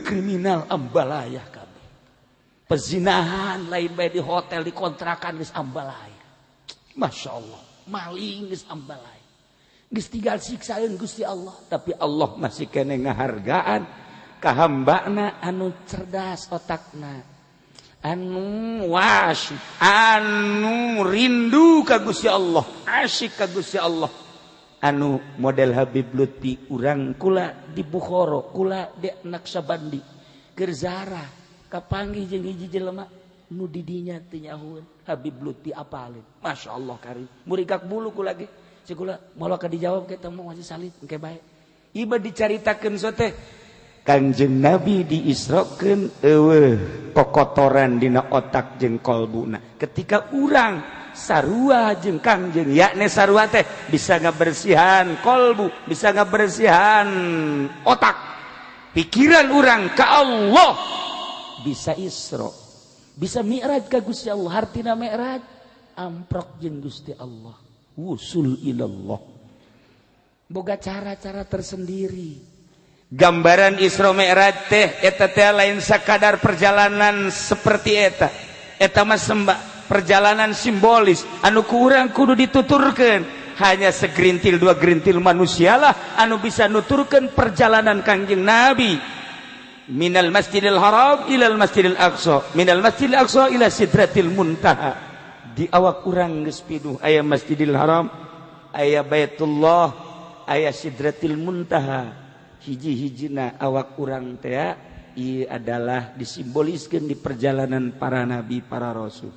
Kriminal ambalayah kabeh. Pezinahan lain bae di hotel di kontrakan geus ambalayah. Masya Allah, maling geus ambalay. Geus tinggal siksaeun Gusti Allah, tapi Allah masih kene ngahargaan ka hambana anu cerdas otakna, anu was, anu rindu ka Gusti Allah, asyik ka Gusti Allah. Anu model Habib Lutfi urang kula di Bukhara, kula di Naksabandi, keur zarah kapanggih jeung hiji jelema nu di dinya teu nyahoeun Habib Lutfi apaleun. Masya Allah karim. Murigak bulu ku lagi. Cek kula moal ka dijawab kita mau masih salib engke bae. Iba dicaritakeun sote Kanjeng Nabi diisrokeun eueuh kokotoran dina otak jeung kolbuna. Ketika urang sarua jeung Kangjeng, yakni sarua teh bisa ngabersihan kolbu, bisa ngabersihan otak. Pikiran urang ka Allah bisa Isra, bisa Mi'raj ka Gusti Allah. Hartina Mi'raj amprok jeung Gusti Allah, wusul ilallah. Boga cara-cara tersendiri. Gambaran Isra Mi'raj teh eta teh lain sakadar perjalanan seperti eta. Eta mah perjalanan simbolis anu ku urang kudu dituturkeun. Hanya segerintil dua gerintil manusialah anu bisa nuturkeun perjalanan Kangjeng Nabi. Minal Masjidil Haram ilal Masjidil Aqsa, minal Masjidil Aqsa ila Sidratil Muntaha. Di awak urang geus pinuh aya Masjidil Haram, aya Baitullah, aya Sidratil Muntaha. Hiji-hijina awak urang teh Ieu adalah disimboliskeun di perjalanan para nabi, para rasul.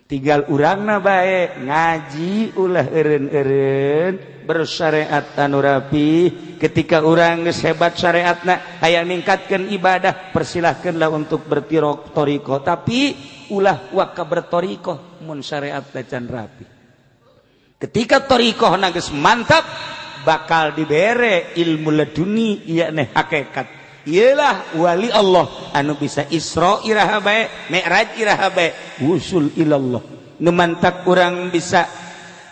Tinggal urangna bae ngaji ulah eureun-eureun, bersyariat anu rapi. Ketika urang geus hebat syariatna, hayang ningkatkeun ibadah, persilahkeunlah untuk bertirok thoriqoh, tapi ulah waka berthoriqoh mun syariat can rapi. Ketika thoriqohna geus mantap, bakal dibere ilmu laduni, ieu hakikat. Iyalah wali Allah anu bisa Isra iraha bae, Mi'raj iraha bae, wusul ilallah. Nu mantak urang bisa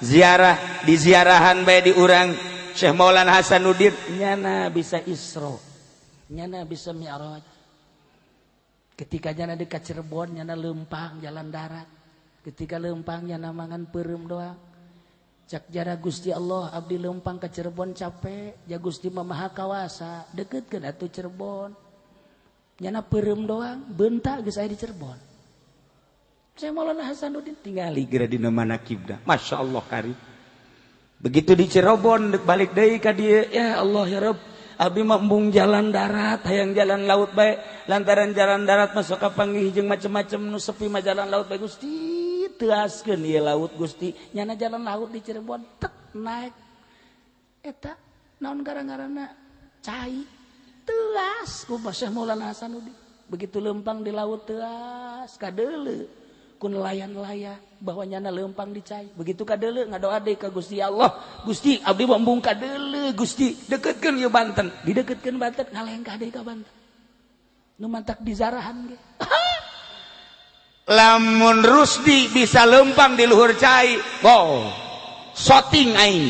ziarah di ziarahan bae di urang Syekh Maulana Hasanuddin, nyana bisa Isra, nyana bisa Mi'raj. Ketika nyana di Cirebon, nyana lempang jalan darat. Ketika lempang nyana mangan peureum doang. Cak jara Gusti Allah abdi lempang ke Cirebon capek, ja Gusti mah maha kawasa, deketkeun atuh Cirebon. Nyana peureum doang, bentak geus aya di Cirebon. Saya Maulana Hasanuddin tingali geura dina manakibna. Masya Allah kari. Begitu di Cirebon balik deui ka dieu, ya Allah ya Rabb, abdi mah embung jalan darat, hayang jalan laut bae. Lantaran jalan darat masuk ka panggih jeung macem-macem nu sepi mah jalan laut bae Gusti. Teaskeun ieu laut Gusti, nyana jalan laut di Cirebon tek naik eta naon gara-garana cai teas ku Syekh Maulana Hasanuddin. Begitu lempang di laut teas kadeuleu ku nelayan-nelayan bahwa nyana lempang di cai. Begitu kadeuleu ngadoa deui ka Gusti Allah, Gusti abdi mah embung kadeuleu Gusti, deketkeun ieu Banten. Dideketkeun Banten ngalengkah deui ka Banten. Nu mantak dizarahan ge. Lamun Rusdi bisa lempang di luhur cai, wow, soting aing,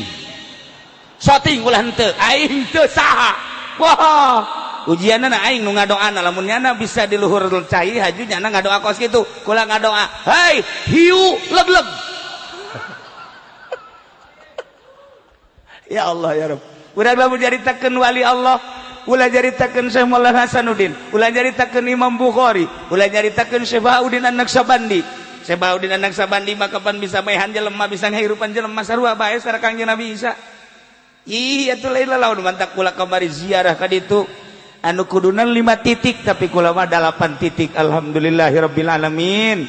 soting ulah henteu, aing teu saha. Wah, ujianna aing nu ngadoana, lamun nyana bisa di luhur cai haju nyana ngadoa kos kitu, kula ngadoa, hei hiu leg-leg. Ya Allah ya Rabb. Urang lamun nyaritakeun wali Allah, ulah nyaritakeun Syekh Maulana Hasanuddin, ulah nyaritakeun Imam Bukhari, ulah nyaritakeun Syekh Bahauddin An-Naqsyabandi. Syekh Bahauddin An-Naqsyabandi mah kapan bisa maehan jelema, bisa ngahirupan jelema sarua bae sareng Kangjeng Nabi Isa. Ih atuh lain lawan mantak kula kamari ziarah ka ditu anu kuduna 5 titik tapi kula mah 8 titik. Alhamdulillahirabbil alamin.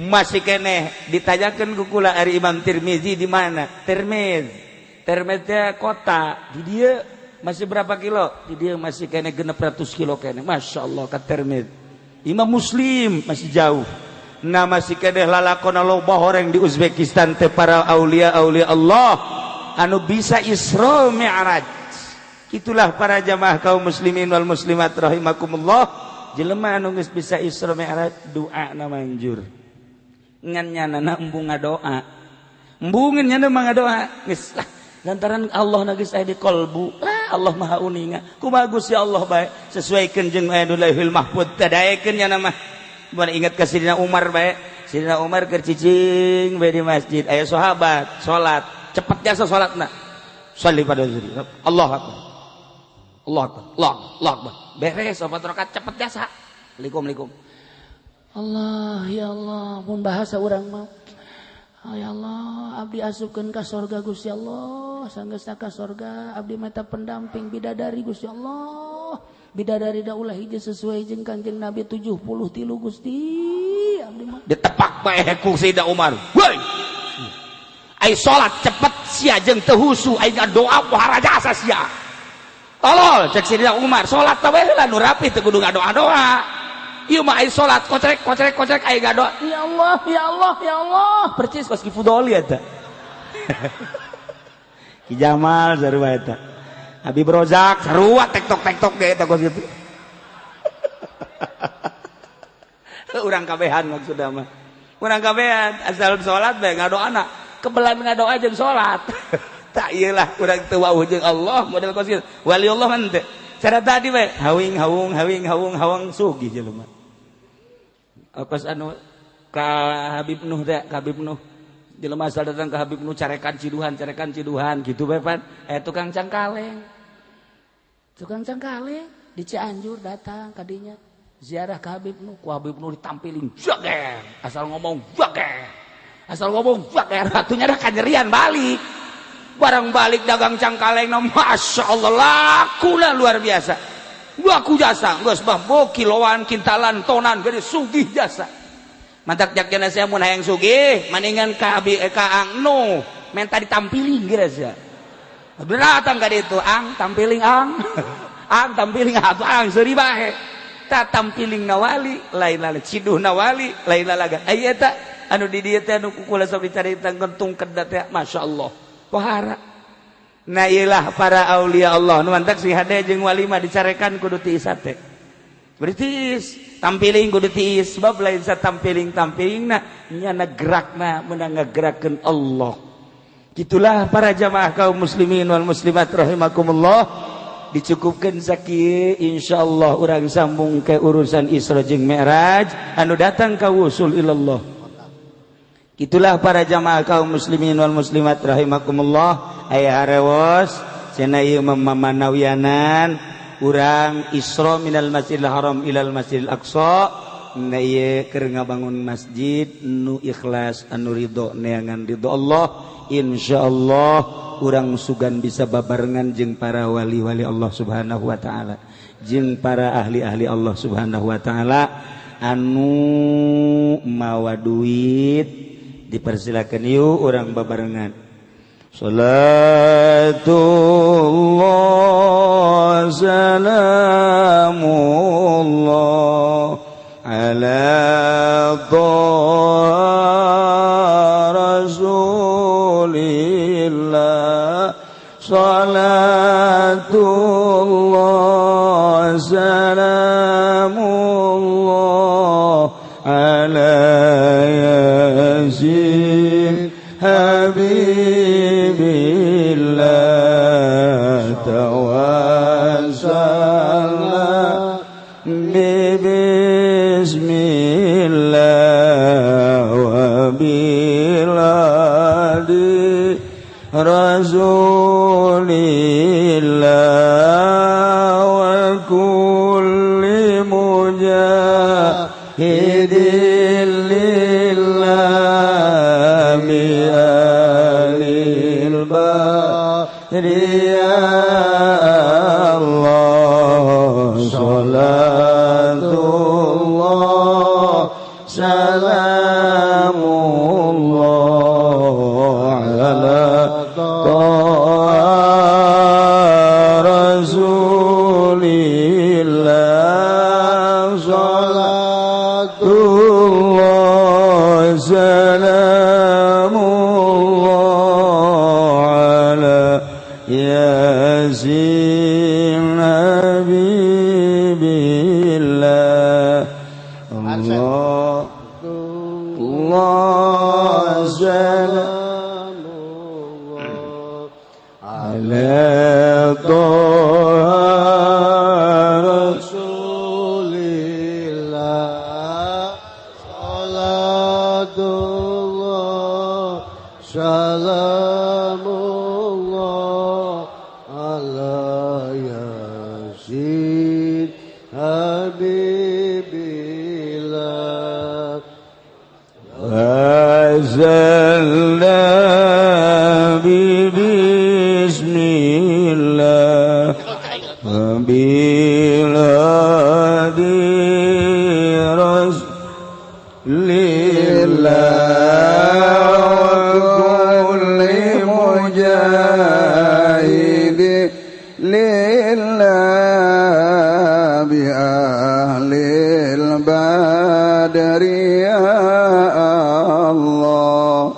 Masih keneh ditanyakeun ku kula ari Imam Tirmizi di mana? Tirmiz. Termez teh kota di dieu masih berapa kilo? Di dia masih kene 600 kilo kene. Masya Allah ka Termez. Imam Muslim masih jauh. Nah masih kene lalakon loba horeng di Uzbekistan teh para aulia aulia Allah anu bisa Isra Mi'raj. Itulah para jamaah kaum muslimin wal muslimat rahimakumullah. Jelema anu geus bisa Isra Mi'raj doana manjur. Ngan nyanana embung ngadoa. Embungeun nyana mah ngadoa geus lah. Lantaran Allah na geus aya di kolbu, Allah maha uninga. Kumaha Gusti Allah bae sesuaikeun jeung aya Lauhul Mahfud tadaekeun nya mah. Mun ingat ka Sidina Umar bae, Sidina Umar keur cicing bae di masjid, aya sahabat salat, cepet jasa salatna. Shalli pada zuhur. Allahu akbar. Allahu akbar. Allahu akbar. Beres 4 rakaat cepet jasa. Assalamualaikum. Allah ya Allah, mun bahasa urang mah. Ya Allah, abdi asupkeun ka sorga Gusti Allah, sanggeusna ka sorga abdi mata pendamping bidadari Gusti Allah. Bidadari da ulah hiji sesuai jeung Kangjeng Nabi 73 Gusti. Abdi mah ditepak bae ku Sayyidina Umar. Woi. Ai salat cepet sia jeung teu husu, ai doa pohara jasa sia. Tolol cek Sayyidina Umar, salat teh we heula nu rapi teu kudu ngadoa-doa. Ieu mah ai salat kocrek kocrek kocrek ai gadoa. Ya Allah, ya Allah, ya Allah. Percis kos Ki Fudoli eta. Ki Jamal sarua eta. Habib Rozak sarua tektok-tektok ge eta kos kitu. Urang kabehan maksudna mah. Urang kabehan asal salat bae ngadoana. Kebelan ngadoa jeung salat. Tak ieu lah urang teu wauh jeung Allah model kos kitu. Wali Allah mah henteu. Cara tadi bae hawing hawung hawing hawung hawang sugih jelema. Pas anu ka Habib Nuh teh, ka Habib Nuh. Jelema asal datang ke Habib Nuh carekan ciduhan gitu bae pan. Tukang cangkaleng. Tukang cangkaleng di Cianjur datang kadinya ziarah ke Habib Nuh. Ku Habib Nuh ditampilin jager. Asal ngomong jager. Asal ngomong jager atunya dah kanyerian balik. Barang balik dagang cangkaleng, masya Allah lakuna luar biasa. Dua ku jasa geus mah bo kiloan kintalan tonan gede sugih jasa. Mantak jakjana saya mun hayang sugih maningan ka abi ka ang no menta ditampiling geura sia. Datang ka ditu ang tampiling ang. Ang tampiling atuh ang seuri bae. Ta tampiling na wali lain lala ciduh na wali lain lalaga. Aya eta anu di dieu teh anu kukula sok dicarita gentung kedat teh masyaallah. Pohara. Nah iyalah para aulia Allah nu mantak si hade jeung wali mah dicarekan kudu tiis hate. Berarti tampiling kudu tiis sebab lain sa tampiling-tampilingna nyana gerakna meunang ngagerakeun Allah. Gitulah para jamaah kaum muslimin wal muslimat rahimakumullah. Dicukupkan zaki insyaallah urang sambung ke urusan Isra jeung Mi'raj anu datang ka wusul ilallah. Itulah para jamaah kaum muslimin wal muslimat rahimakumullah. Aya harewos cenah ieu mamanawianan urang Isra minal Masjidil Haram ilal Masjidil Aqsa na ieu keur ngabangun masjid nu ikhlas anu ridho neangan ridho Allah. Insyaallah urang sugan bisa babarengan jeung para wali-wali Allah Subhanahu wa taala jeung para ahli-ahli Allah Subhanahu wa taala anu mawa duit dipersilakan yuk urang babarengan. Salatullah salamullah ala Rasulillah salatullah salamullah ala yasin habibillah tawassalna bismillah wa biladi Rasulillah wa kulli mujahidin lillah bi alil badri ya Allah salatullah salamullah ala Rasulillah salatullah salamullah ala yasin habibillah Allah Allah salamullah ala Rasulillah salatullah salamullah ala yasin habibillah azalna bismillah biladi rasulillah wa kulli mujahidin lillah bi ahlil badri ya Allah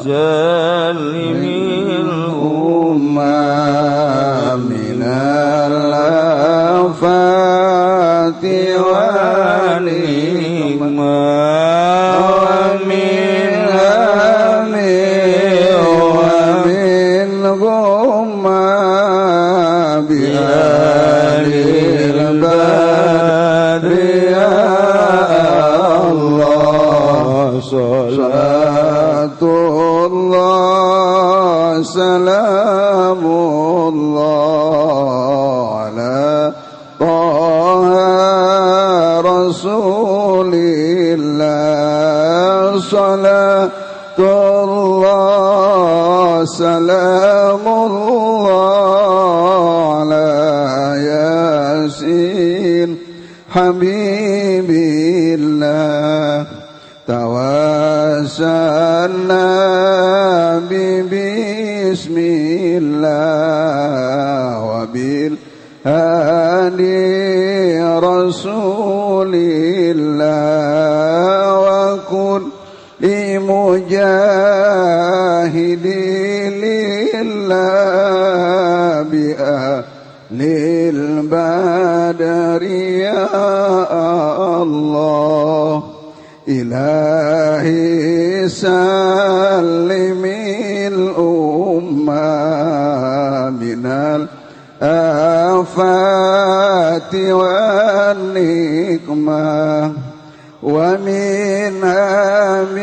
salimil umma minal afati wa nikma wa min hami wa min ghumma bi ahlil badri ya Allah salatullah salamullah ala Taha Rasulillah salatullah salamullah ala yasin حبيب الله توسلنا ببسم الله وبالهادي رسول الله وكن لمجاهد لله بأهل البدر يا الله إلهي سلم الأمة من الآفات والنقمة ومن هم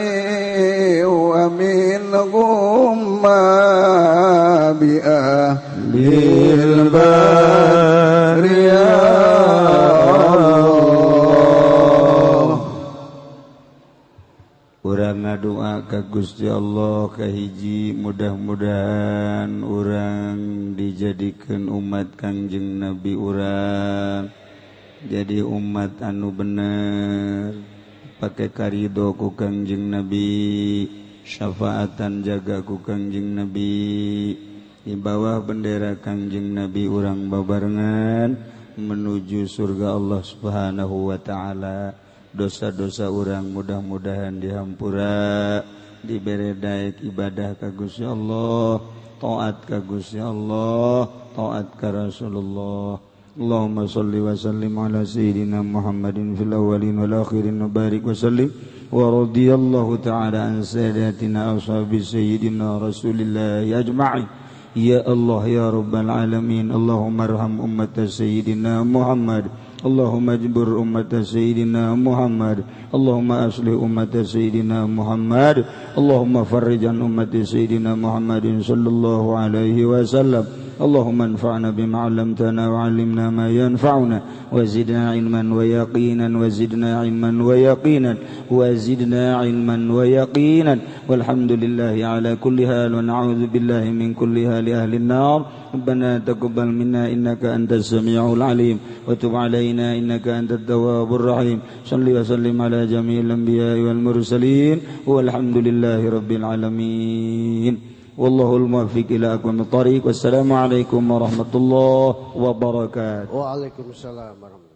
ومن غمة بأهل البر يا الله. Urang ngadoa ka Gusti Allah kahiji mudah-mudahan urang dijadikeun umat Kangjeng Nabi urang jadi umat anu bener pake karido ku Kangjeng Nabi, syafaatan jaga ku Kangjeng Nabi, di bawah bendera Kangjeng Nabi urang babarengan menuju surga Allah Subhanahu wa taala. Dosa-dosa urang mudah-mudahan dihampura, dibere daek ibadah ka Gusti Allah, taat ka Gusti Allah, taat ka Rasulullah. Allahumma salli wa sallim ala sayyidina Muhammadin fil awwalin wal akhirin wa barik wa sallim wa radiyallahu ta'ala an sadatina ashabi sayyidina Rasulillah ajma'in. Ya Allah ya Rabbal alamin, Allahumma arham ummat sayyidina Muhammad, Allahumma jbur ummat sayyidina Muhammad, Allahumma aslih ummat sayyidina Muhammad, Allahumma farrij an ummat sayyidina Muhammadin sallallahu alaihi wasallam. Allahumma anfa'na bima 'allamtana wa 'allimna ma yanfa'una wa zidna 'ilman wa yaqinan wa zidna 'ilman wa yaqinan wa zidna 'ilman wa yaqinan. Walhamdulillahi ala kulli hal wa na'udzu billahi min kulli hali ahli an-nar. Rabbana taqabbal minna innaka antas samiul 'alim wa tub 'alaina innaka antat tawwabur rahim. Shalli wa sallim ala jami'il anbiya'i wal mursalin walhamdulillahi rabbil alamin. Wallahul muwaffiq ila aqwamit thariq. Wassalamualaikum warahmatullahi wabarakatuh. Waalaikumsalam warahmatullahi.